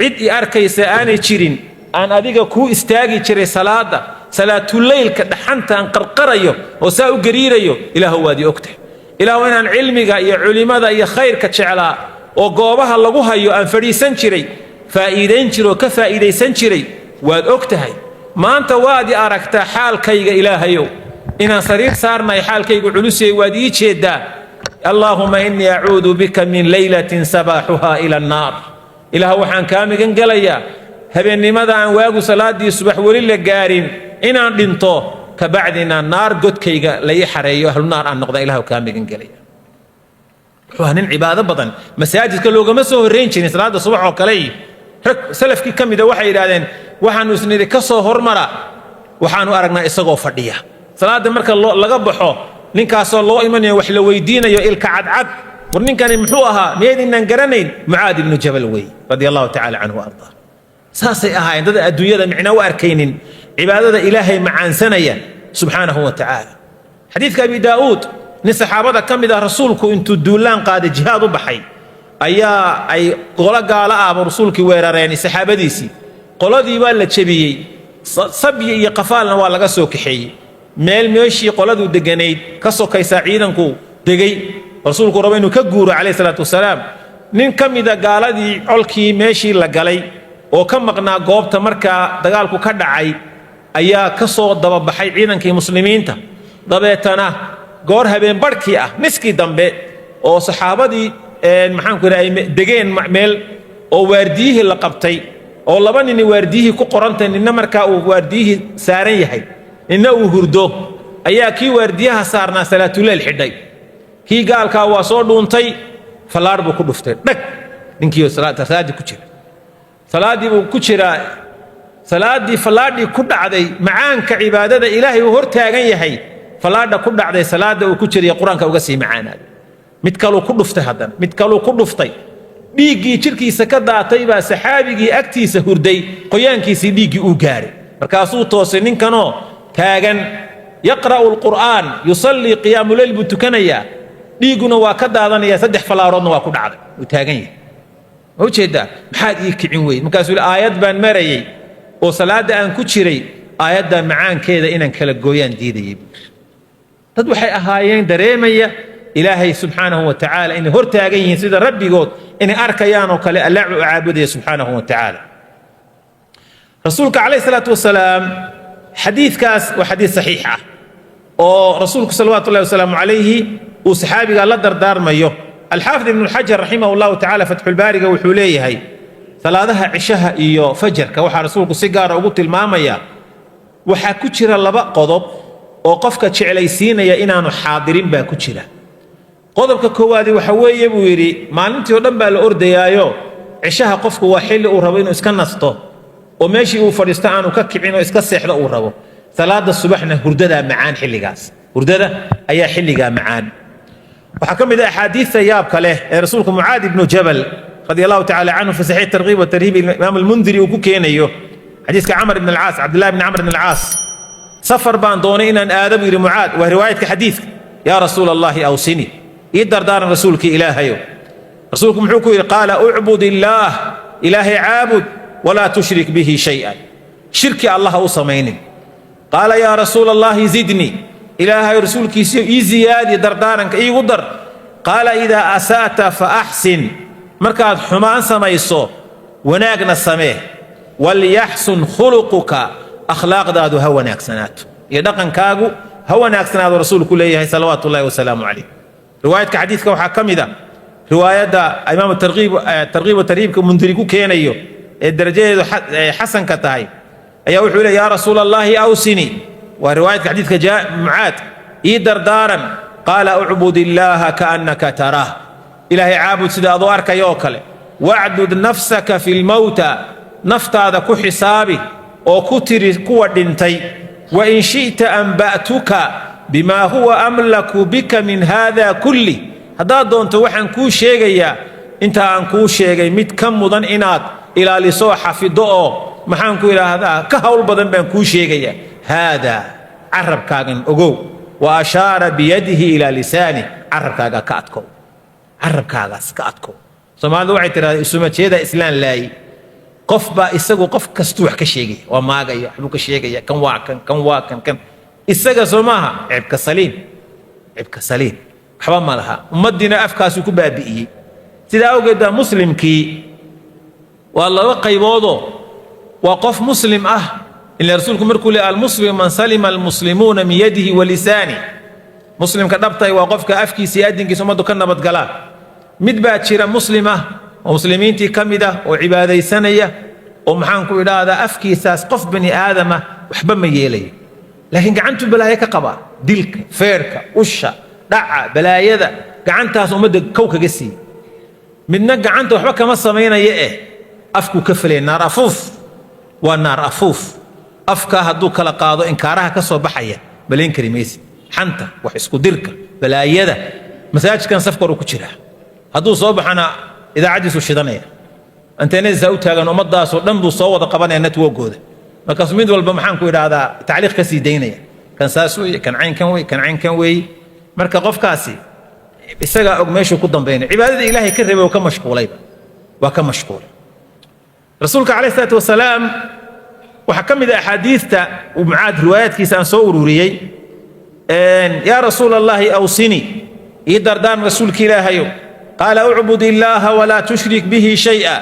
cid i arkaysa aanay jirin, aan adiga kuu istaagi jiray salaada salaatuleylka, dhaxantaan qarqarayo oo saa u gariirayo, Ilaahow waad i og tahay. Ilaahow, inaan cilmiga iyo culimada iyo khayrka jeclaa oo goobaha lagu hayo aan fadhiisan jiray, faa'iidayn jira oo ka faa'iidaysan jiray waad og tahay. Maanta waad i aragtaa xaalkayga, Ilaahayow, inaan sariir saarnahay, xaalkaygu culusiyay waad ii jeeddaa. Allaahuma innii acuudu bika min laylatin sabaaxuhaa ila annaar. Ilaah, waxaan kaa magan gelayaa habeennimada aan waagu salaaddii subax weli la gaarin inaan dhinto, kabacdina naar godkayga la ii xareeyo, ahlunaar aan noqda. Ilah kaa magan gelaya. Wuxuu ahaa nin cibaado badan. Masaajidka loogama soo horrayn jirin salaadda subax oo kale. Rag salafkii ka mida waxay yidhahdeen, waxaanu isnidhi ka soo hormara, waxaanu aragnaa isagoo fadhiya. Salaadda marka laga baxo, ninkaasoo loo imanayo, wax la weydiinayo, ilka cadcad. War ninkani muxuu ahaa? Miyaydinaan garanayn? Mucaad ibnu Jabal wey, radia Allahu tacala canhu ardaa. Saasay ahaayeen dad adduunyada micna u arkaynin, cibaadada Ilaahay macaansanaya subxaanahu wa tacaala. Xadiidka Abi Daa'uud, nin saxaabada ka mid ah, rasuulku intuu duulaan qaaday, jihaad u baxay, ayaa ay qolo gaalo ahba rasuulkii weerareen saxaabadiisii. Qoladii baa la jebiyey, sabyi iyo qafaalna waa laga soo kaxeeyey. Meel meeshii qoladu deganayd ka sokaysaa ciidanku degay. Rasuulku rabo inuu ka guuro calayhi salaatu wasalaam. Nin ka mida gaaladii colkii meeshii la galay oo ka maqnaa goobta markaa dagaalku ka dhacay ayaa ka soo dababaxay ciidankii muslimiinta. Dabeetana goor habeen barhkii ah, niskii dambe, oo saxaabadii, maxaanku idhaha, ay degeen meel oo waardiyihii la qabtay, oo laba nini waardiyihii ku qorantay, ninna markaa uu waardiyihii saaran yahay, ninna uu hurdo, ayaa kii waardiyaha saarnaa salaatuleyl xidhay. Kii gaalkaa waa soo dhuuntay, fallaar buu ku dhuftay dhag ninkii salaaddii ku jira. Salaaddii buu ku jiraa, salaaddii fallaadhii ku dhacday. Macaanka cibaadada Ilaahay uu hor taagan yahay, fallaadha ku dhacday salaadda uu ku jiraya Qur-aanka uga sii macaanaaday. Mid kaluu ku dhuftay, haddana mid kaluu ku dhuftay. Dhiiggii jidhkiisa ka daatay baa saxaabigii agtiisa hurday qoyaankiisii dhiiggii uu gaaray. Markaasuu toosay ninkanoo taagan, yaqra'u alqur'aan, yusallii, qiyaamuleyl buu tukanayaa, dhiigguna waa ka daadanaya, saddex fallaaroodna waa ku dhacday, uu taagan yahay. Ma ujeedaa? Maxaad ii kicin weyd? Markaasuu yidhi, aayad baan marayay oo salaadda aan ku jiray, aayadda macaankeeda inaan kala gooyaan diidayay, buu yidhi. Dad waxay ahaayeen dareemaya Ilaahay subxaanahu wa tacaala inay hor taagan yihiin, sida rabbigood inay arkayaan oo kale Alla u caabudaya subxaanahu wa tacaala. Rasuulka calayhi salaatu wasalaam, xadiidkaas waa xadiid saxiix ah oo rasuulku salawaatu ullahi wasalaamu calayhi uu saxaabiga la dardaarmayo. Alxaafid Ibnu Xajar raximah Allahu tacala Fatxulbaariga wuxuu leeyahay, salaadaha cishaha iyo fajarka waxaa rasuulku si gaara ugu tilmaamaya waxaa ku jira laba qodob oo qofka jeclaysiinaya inaanu xaadirin baa ku jira. Qodobka koowaadi waxa weeye, buu yidhi, maalintii oo dhan baa la ordayaayo, cishaha qofku waa xilli uu rabo inuu iska nasto oo meeshii uu fadhiisto aanu ka kicin oo iska seexdo uu rabo. Salaada subaxna hurdadaa macaan, xilligaas hurdada ayaa xilligaa macaan. Waxaa ka mid ah axaadiista yaabka leh ee rasuulku Mucaad ibnu Jabal radi Allahu tacala canhu, fi saxiix Targhiib wa Tarhiib Imaam Almundiri uu ku keenayo xadiiska Camar ibn Alcaas, Cabdillahi ibn Camr ibn Alcaas. Safar baan doonay inaan aado, buu yidhi Mucaad. Waa riwaayadka xadiidka. Yaa Rasuul Allahi, awsini, ii dardaaran, rasuulkii Ilaahayo. Rasuulku muxuu ku yidhi? Qaala, ucbud illaah, Ilaahay caabud, walaa tushrik bihi shay-an, shirki Allaha u samaynin. Qaala, yaa Rasuul Allahi, zidnii, Ilaahay rasuulkiisiyo, ii ziyaadi dardaaranka, iigu dar. Qaala, idaa asa'ta fa axsin, markaad xumaan samayso wanaagna samee. Walyaxsun khuluquka, akhlaaqdaadu ha wanaagsanaato iyo dhaqankaagu ha wanaagsanaado, rasuulku leeyahay salawaatu ullahi wasalaamu calayh. Riwaayadka xadiidka waxaa ka mid a riwaayadda imaam Targhiib wa Tarhiibka Mundiri ku keenayo ee darajadeedu xasanka tahay ayaa wuxuu leey, yaa Rasuul Allahi, awsini. Waa riwaayadka xadiidka Mucaad. Ii dardaaran. Qaala, ucbud illaaha kaannaka taraah, Ilaahay caabud sida adoo arkaya oo kale. Wacdud nafsaka fi lmowta, naftaada ku xisaabi oo ku tiri kuwa dhintay. Wain shi'ta anba'tuka bimaa huwa amlaku bika min haada kulli, haddaad doonto waxaan kuu sheegayaa inta aan kuu sheegay mid ka mudan inaad ilaaliso oo xafido oo maxaan ku idhaahdaa ka hawl badan baan kuu sheegayaa. Haadaa carabkaagan ogow, wa ashaara biyadihi ilaa lisaani, carabkaagaa ka adkow, carabkaagaas ka adkow. Soomaalidu waxay tidhahdaa isuma jeeda islaan laayi. Qof baa isagu qof kastuu wax ka sheegaya, waa maagaya, waxbuu ka sheegaya, kan waa kan, kan waa kan, kan isaga soo maaha. Cibka saliim, cibka saliim, waxba ma laha. Ummaddiina afkaasuu ku baabi'iyey. Sidaa awgeed baa muslimkii waa laba qayboodoo, waa qof muslim ah ila rasuulku markuu leey almuslim man salima almuslimuuna min yadihi wa lisaani, muslimka dhabtahay waa qofka afkiisa iyo adinkiisa ummaddu ka nabadgalaan. Mid baa jira muslim ah oo muslimiintii ka mid ah oo cibaadaysanaya oo maxaan ku idhaahdaa afkiisaas qof bani aadama waxba ma yeelayo, laakiin gacantuu balaayo ka qabaa, dilka, feerka, usha, dhaca, balaayada gacantaas ummadda kow kaga siiya. Midna gacanta waxba kama samaynaya eh afkuu ka felaya, naar afuuf, waa naar afuuf. Afkaa hadduu kala qaado inkaaraha ka soo baxaya malayn kari maysid, xanta, wax isku dirka, balaayada. Masaajidkan safka hor ku jiraa, hadduu soo baxana idaacaddiisuu shidanaya, anteenadiisaa u taagan, ummadaasoo dhan buu soo wada qabanaya networkooda. Markaasuu mid walba maxaan ku idhaahdaa tacliiq ka sii daynaya, kan saas weeye, kan caynkan weeye, kan caynkan weeye. Marka qofkaasi isagaa og meeshuu ku dambaynaya, cibaadada ilaahay ka rabay oo ka mashquulayba, waa ka mashquulay. Rasuulka calayhi salaatu wasalaam waxaa ka mid ah axaadiista uu Mucaad riwaayaadkiisa aan soo ururiyey: yaa rasuul allahi awsini, ii dardaan rasuulka ilaahayow. Qaala ucbud illaaha walaa tushrik bihi shay'a,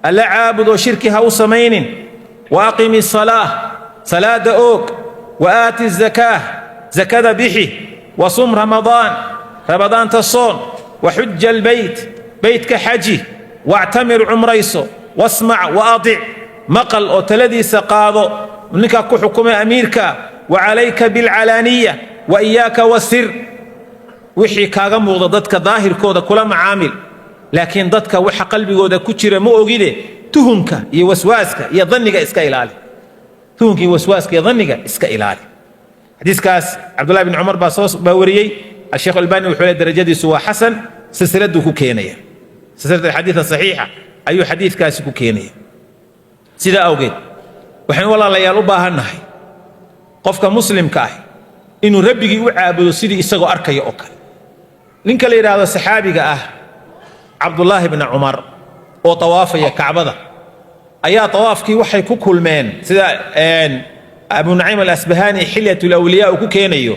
alla caabud oo shirki ha u samaynin. Wa aqimi asalaah, salaada oog. Wa aati azakaah, zakada bixi. Wa sum ramadaan, ramadaanta soon. Wa xuja albeyt, beytka xaji. Wactamir, cumrayso. Wasmac wa atic, maqal oo taladiisa qaado ninkaa ku xukumay amiirka. Wa calayka bilcalaaniya wa iyaaka wasir, wixii kaaga muuqda dadka daahirkooda kula macaamil, laakiin dadka waxa qalbigooda ku jira ma ogide tuhunka iyo waswaaska iyo dhanniga iska ilaali, tuhunka iyo waswaaska iyo dhanniga iska ilaali. Xadiiskaas Cabdullahi bin Cumar baa soo baa wariyey. Asheekh Albani wuxuu leeyahay darajadiisu waa xasan, silsiladuu ku keenaya, silsilada alxadiida saxiixa ayuu xadiidkaasi ku keenaya. Sidaa awgeed waxaynu walaalayaal u baahannahay qofka muslimka ah inuu rabbigii u caabudo sidii isagoo arkaya oo kale. Ninka la yidhaahdo saxaabiga ah Cabdullaahi bni Cumar oo tawaafaya Kacbada ayaa tawaafkii waxay ku kulmeen, sida Abu Naciim Alasbahaani Xilyat Alawliyaa uu ku keenayo,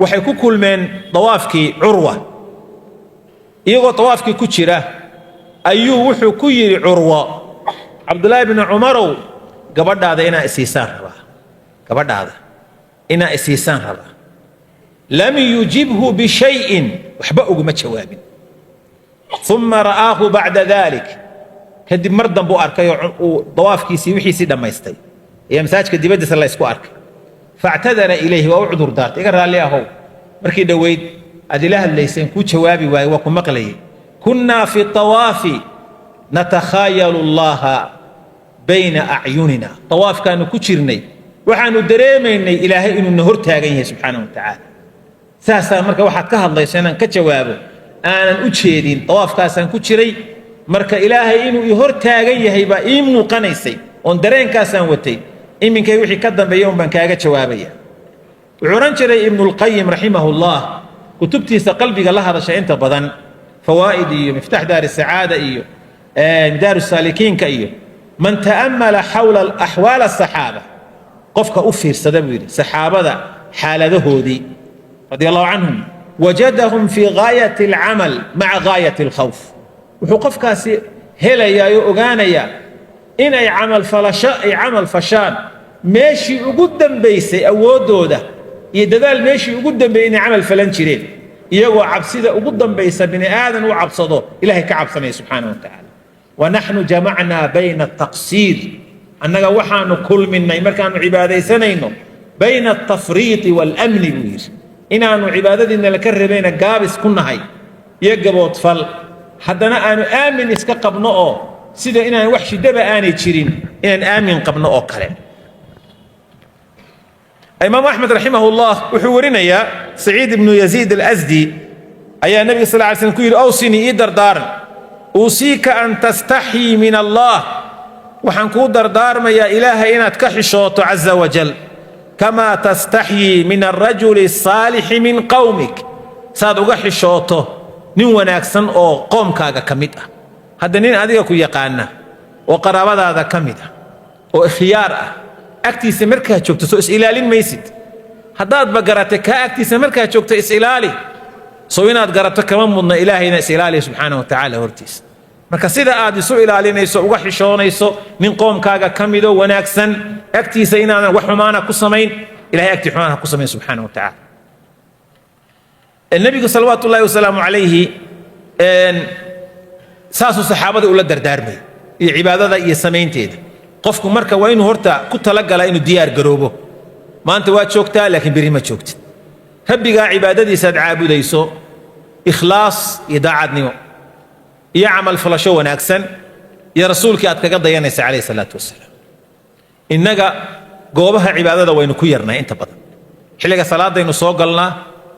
waxay ku kulmeen tawaafkii Curwa. Iyagoo tawaafkii ku jira ayuu wuxuu ku yidhi Curwo: Cabdullaahi bni Cumarow, gabadhaada inaa isiisaan rabaa, gabadhaada inaa isiisaan rabaa. Lam yujibhu bishayin, waxba uguma jawaabin. Uma ra'aahu bacda dalik, kadib mar dambuu arkay oo uu dawaafkiisii wixiisii dhammaystay ayaa masaajidka dibaddiisa la ysku arkay. Factadara ilayhi, waa u cudur daartay: iga raalli ahow, markii dhoweyd aad ila hadlayseen kuu jawaabi waayey, waa ku maqlayay. Kunnaa fi tawaafi natakhaayalu allaha bayna acyunina, tawaafkaanu ku jirnay waxaanu dareemaynay ilaahay inuu na hor taagan yahay subxaanahu wa tacaala. Saasaa marka waxaad ka hadlayso inaan ka jawaabo aanan u jeedin, tawaafkaasaan ku jiray, marka ilaahay inuu i hor taagan yahay baa ii muuqanaysay oon dareenkaasaan watay. Iminkay wixii ka dambeeya un baan kaaga jawaabaya. Wuxuu odhan jiray Ibnulqayim raximahullah kutubtiisa qalbiga la hadasha inta badan, fawaa'id iyo Miftaax Daar Sacaada iyo Daar Saalikiinka iyo, man ta'ammala xawla axwaal asaxaaba, qofka u fiirsada buu yidhi saxaabada xaaladahoodii radia allahu canhum, wajadahum fii gaayati alcamal maca gaayati alkhawf. Wuxuu qofkaasi helayaa oo ogaanayaa inay camal falasho ay camal fashaan meeshii ugu dambaysay, awooddooda iyo dadaal meeshii ugu dambeeyey inay camal falan jireen, iyagoo cabsida ugu dambaysa bini aadan u cabsado ilaahay ka cabsanaya subxaanahu wa tacaala. Wanaxnu jamacnaa bayna ataqsiir, annaga waxaanu kulminay markaanu cibaadaysanayno bayna altafriiti waalamni buu yidhi, inaanu cibaadadiina laka rebayna gaabis ku nahay iyo gaboodfal, haddana aanu aamin iska qabno oo sida inaan wax shidaba aanay jirin inaan aamin qabno oo kale. Imaam Axmed raximahullah wuxuu warinayaa Saciid ibnu Yaziid Alasdi ayaa nabiga sal ly slam ku yidhi: awsinii, ii dardaaran. Uusiika an tastaxyii min Allah, waxaan kuu dardaarmayaa Ilaahay inaad ka xishooto caza wajal, kamaa tastaxyii min alrajuli asaalixi min qowmik, saad uga xishooto nin wanaagsan oo qoomkaaga ka mid ah. Hadda nin adiga ku yaqaana oo qaraabadaada ka mid ah oo ikhyaar ah agtiisa markaad joogto, soo is-ilaalin maysid? Haddaadba garatay kaa agtiisa markaad joogto is-ilaali, soo inaad garato kama mudna Ilaahayna is-ilaaliya subxaana wa tacaala hortiisa? Marka sida aad isu ilaalinayso, uga xishoonayso nin qoomkaaga ka midoo wanaagsan agtiisa inaadan wax xumaana ku samayn, Ilahay agtii xumaana ku samayn subxaana wa tacaala. Nebigu salawaatu ullahi wasalaamu calayhi saasuu saxaabada ula dardaarmay iyo cibaadada iyo samaynteeda. Qofku marka waa inuu horta ku talagalaa inuu diyaar garoobo. Maanta waad joogtaa, laakiin berri ma joogtid. Rabbigaa cibaadadiisaad caabudayso ikhlaas iyo daacadnimo iyo camal falasho wanaagsan iyo rasuulkii aad kaga dayanaysa calayhi salaatu wasalaam. Innaga goobaha cibaadada waynu ku yarnay inta badan. Xilliga salaadaynu soo galnaa,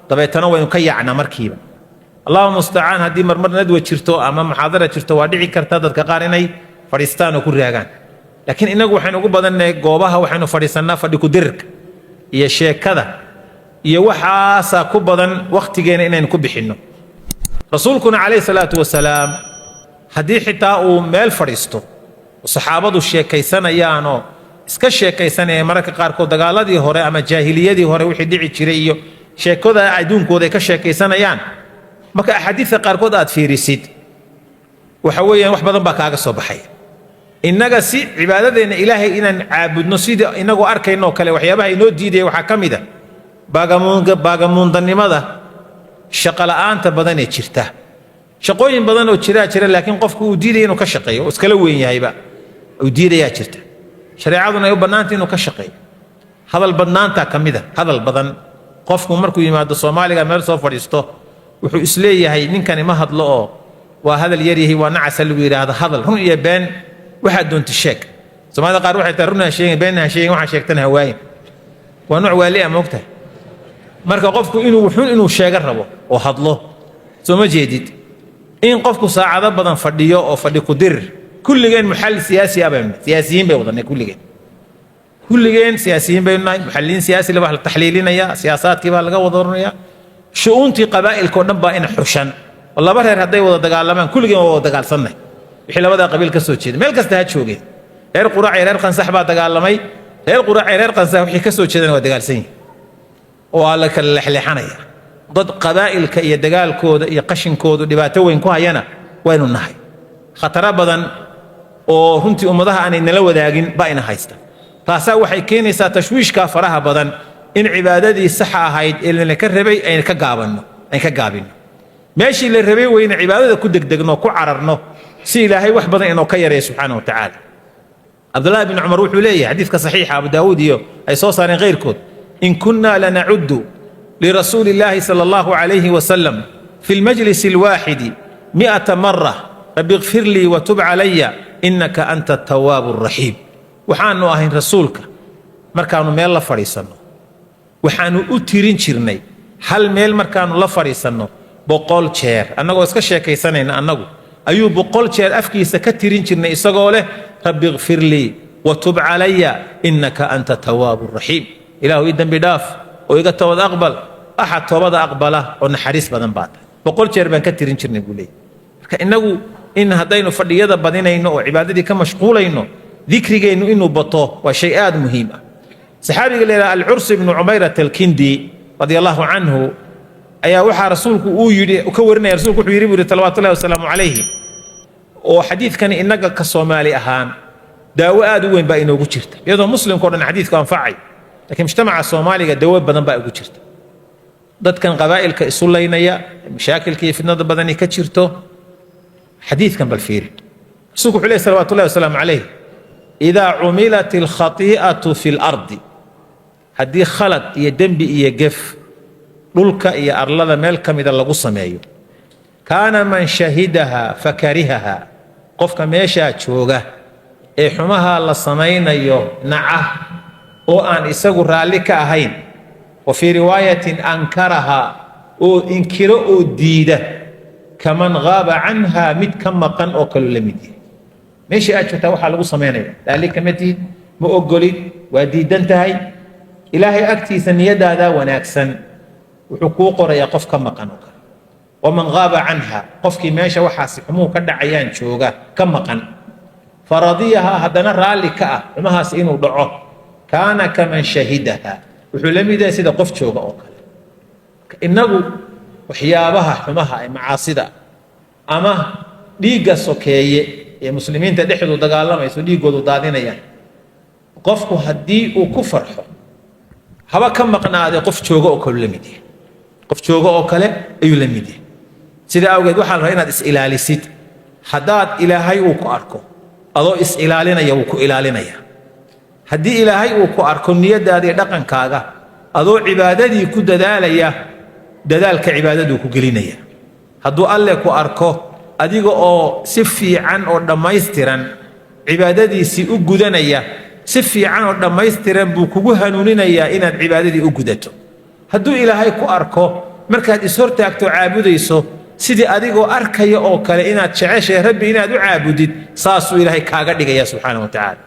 dabeetana waynu ka yaacnaa markiiba. Allahu mustacaan. Haddii marmar nadwa jirto ama muxaadara jirto, waa dhici karta dadka qaar inay fadhiistaan oo ku raagaan, laakiin innagu waxaynu ugu badannahay goobaha waxaynu fadhiisannaa fadhi ku-dirirka iyo sheekada iyo waxaasaa ku badan wakhtigeena inaynu ku bixinno. Rasuulkuna calayhi salaatu wasalaam haddii xitaa uu meel fadhiisto oo saxaabadu sheekaysanayaanoo iska sheekaysanayaan, mararka qaarkood dagaaladii hore ama jaahiliyadii hore wixii dhici jiray iyo sheekada adduunkooda ay ka sheekaysanayaan, marka axaadiidta qaarkood aad fiirisid, waxa weeyaan wax badan baa kaaga soo baxay. Innaga si cibaadadeenna Ilaahay inaan caabudno sidii inagoo arkaynoo kale, waxyaabaha inoo diidaya waxaa ka mid a baagamuundanimada, shaqola'aanta badan ee jirta. Shaqooyin badan oo jiraa jira, laakiin qofku uu diidaya inuu ka shaqeeyo oo iskala weyn yahayba uu diidayaa jirta. Shareecaduna ay u bannaanta inuu ka shaqeeyo. Hadal badnaantaa ka mid a. Hadal badan, qofku markuu yimaado Soomaaliga meel soo fadhiisto, wuxuu isleeyahay ninkani ma hadlo oo waa hadal yaryahay, waa nacasa lagu yidhaahdo. Hadal run iyo been waxaad doonta sheeg. Soomaalida qaar waxay tahay run ha sheegin, been ha sheegin, waxaa sheegtana ha waayin. Waa nooc waali ah, moogtahay? Marka qofku inuu xun inuu sheego rabo oo hadlo, soo ma jeedid in qofku saacado badan fadhiyo oo fadhi ku dirir? Kulligeen muxallil siyaasi ah baynu, siyaasiyiin bay wadanay kulligeen. Kulligeen siyaasiyiin baynu nahay, muxalliliin siyaasi la, wax la taxliilinaya, siyaasaadkii baa laga wada oranaya, shu'uuntii qabaa'ilka oo dhan baa ina xushan. Oo laba reer hadday wada dagaalamaan, kulligeen waa wada dagaalsannay wixii labadaa qabiil ka soo jeeda, meel kasta ha joogeen. Reer Quraac iyo reer Qansax baa dagaalamay. Reer Quraac iyo reer Qansax wixii ka soo jeedana waa dagaalsan yihin, waa la kala lexleexanaya. Dad qabaa'ilka iyo dagaalkooda iyo qashinkoodu dhibaato weyn ku hayana waynu nahay. Khataro badan oo runtii ummadaha aanay nala wadaagin baa ina haysta. Taasaa waxay keenaysaa tashwiishka faraha badan in cibaadadii saxa ahayd ee lana ka rabay ayna ka gaabanno, ayn ka gaabinno meeshii la rabay weyna cibaadada ku degdegno, ku cararno, si Ilaahay wax badan inoo ka yareeyo subxaana wa tacaala. Cabdullaahi bin Cumar wuxuu leeyahay, xadiidka saxiixa Abu Daawuud iyo ay soo saareen keyrkood: "In kunna lanacudu lirasuuli illaahi sala allahu calayhi wasalam fi lmajlisi alwaaxidi 100 mara: rabbi ikfir lii watub calaya innaka anta atawaabu araxiim." Waxaanu ahayn rasuulka markaanu meel la fadhiisanno, waxaanu u tirin jirnay hal meel markaanu la fadhiisanno 100 jeer, annagoo iska sheekaysanayna annagu ayuu 100 jeer afkiisa ka tirin jirnay isagoo leh: "Rabbi ikfir lii watub calaya innaka anta tawaabu raxiim." Ilaahu ii dembi dhaaf oo iga toobad aqbal, axad toobada aqbala oo naxariis badan baa tahay. 100 jeer baan ka tirin jirnay, buu leeyahy. Marka innagu in haddaynu fadhiyada badinayno oo cibaadadii ka mashquulayno, dikrigeennu inuu bato waa shay aad muhiim ah. Saxaabiga la yidhaha Alcurs ibnu Cumayrat Alkindi radia allahu canhu ayaa waxaa rasuulku uu yidhi ka warinaya, rasuulku wuxuu yidhi buu yidhi salawaatullahi wasalaamu calayhi, oo xadiidkani innaga ka Soomaali ahaan daawo aad u weyn baa inoogu jirta, iyadoo muslimka o dhan xadiidku anfacay, laakiin mujtamaca Soomaaliga dawo badan baa ugu jirta. Dadkan qabaa'ilka isu laynaya, mashaakilka iyo fitnada badani ka jirto, xadiidkan bal fiiri. Rasuulku wuxuu leey salawatullahi wasalaamu calayh: "Idaa cumilat alkhati'atu fi lardi", haddii khalad iyo dembi iyo gef dhulka iyo arlada meel ka mida lagu sameeyo, "kaana man shahidaha fakarihaha", qofka meeshaa jooga ee xumaha la samaynayo naca oo aan isagu raalli ka ahayn, wa fii riwaayatin ankaraha, oo inkiro oo diida. Kaman gaaba canha, mid ka maqan oo kaloo la mid yahay. Meeshii aad joogtaa waxaa lagu samaynaya raalli kama tihid, ma ogolid, waa diidan tahay. Ilaahay agtiisa niyadaadaa wanaagsan wuxuu kuu qorayaa qof ka maqan oo kale. Waman gaaba canha, qofkii meesha waxaasi xumuhu ka dhacayaan jooga ka maqan, faradiyaha, haddana raalli ka ah xumahaasi inuu dhaco, kaana kaman shahidaha, wuxuu la mid yahay sida qof jooga oo kale. Innagu waxyaabaha xumaha ee macaasida ama dhiigga sokeeye ee muslimiinta dhexdu dagaalamayso, dhiiggoodu daadinayaan, qofku haddii uu ku farxo, haba ka maqnaadee, qof jooga oo kale la mid yahay, qof jooga oo kale ayuu la mid yahay. Sida awgeed waxaa la rabaa inaad is-ilaalisid. Haddaad Ilaahay uu ku arko adoo is-ilaalinaya, wuu ku ilaalinaya. Haddii Ilaahay uu ku arko niyadaada iyo dhaqankaaga adoo cibaadadii ku dadaalaya, dadaalka cibaadaduu ku gelinaya. Hadduu Alle ku arko adiga oo si fiican oo dhammaystiran cibaadadiisii u gudanaya, si fiican oo dhammaystiran buu kugu hanuuninayaa inaad cibaadadii u gudato. Hadduu Ilaahay ku arko markaad ishortaagto caabudayso sidii adigoo arkaya oo kale inaad jeceshahay Rabbi inaad u caabudid, saasuu Ilaahay kaaga dhigaya subxaana wa tacaala.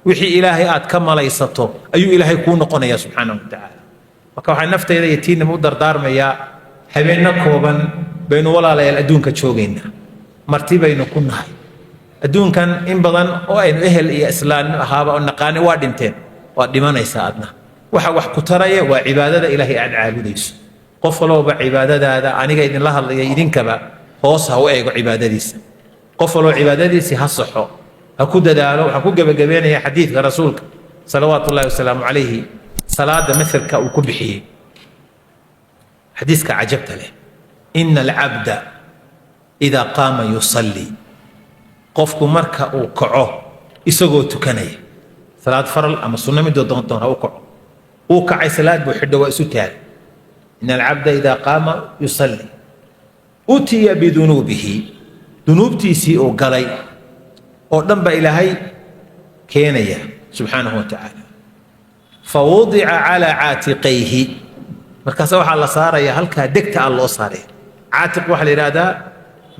Wixii Ilaahay aad ka malaysato ayuu Ilaahay kuu noqonaya subxaana wa tacaala. Marka waxaan naftayda iyo tiinaba u dardaarmayaa, habeenno kooban baynu, walaalayaal, adduunka joogaynaa, marti baynu ku nahay adduunkan. In badan oo aynu ehel iyo islaamnimo ahaaba oo naqaani waa dhinteen, waad dhimanaysaa adna. Waxa wax ku taraya waa cibaadada Ilaahay aad caabudayso. Qof walowba cibaadadaada, aniga idinla hadlaya, idinkaba, hoos ha u eego cibaadadiisa. Qof waloo cibaadadiisii ha saxo, ha ku dadaalo. Waxaan ku gebagabeynaya xadiidka rasuulka salawaatu ullahi wasalaamu calayhi, salaada masalka uu ku bixiyey, xadiiska cajabta leh: ina alcabda idaa qaama yusallii, qofku marka uu kaco isagoo tukanaya salaad faral ama sunno, midoo doontoon ha u kaco, uu kacay, salaad buu xidho, waa isu taagay. Ina alcabda idaa qaama yusalli utiya bidunuubihi, dunuubtiisii uu galay oo dhan baa Ilaahay keenaya subxaanahu wa tacaala. Fawudica calaa caatiqayhi, markaasa waxaa la saaraya halkaa degta ah loo saaraya. Caatiq waxaa la yidhahdaa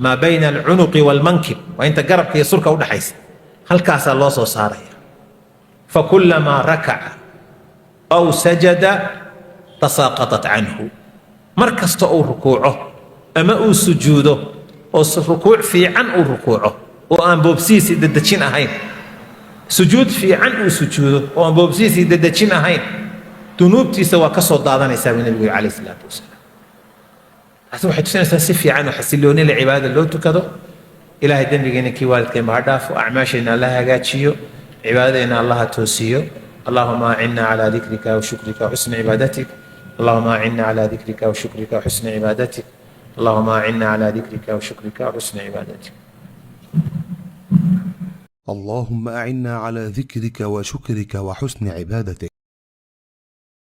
maa bayna alcunuqi waalmankib, waa inta garabka iyo surka udhaxaysa, halkaasaa loo soo saaraya. Fakulamaa rakaca aw sajada tasaaqatat canhu, mar kasta uu rukuuco ama uu sujuudo, oo rukuuc fiican uu rukuuco oo aan boobsiisi dedejin ahayn, sujuud fiican uu sujuudo oo aan boobsiisii dedejin ahayn, dunuubtiisa waa ka soo daadanaysaa buu Nebigu yiri calayhi salaatu wasalaam. Taasi waxay tusinaysaa si fiican oo xasillooni la cibaadada loo tukado. Ilaahay dembigeena kii waalidkeenba ha dhaafo, acmaasheenna Alla hagaajiyo, cibaadadeenna Allaha toosiyo. اللهم أعنا على ذكرك وشكرك وحسن عبادتك. اللهم أعنا على ذكرك وشكرك وحسن عبادتك. اللهم أعنا على ذكرك وشكرك وحسن عبادتك. اللهم أعنا على ذكرك وشكرك وحسن عبادتك.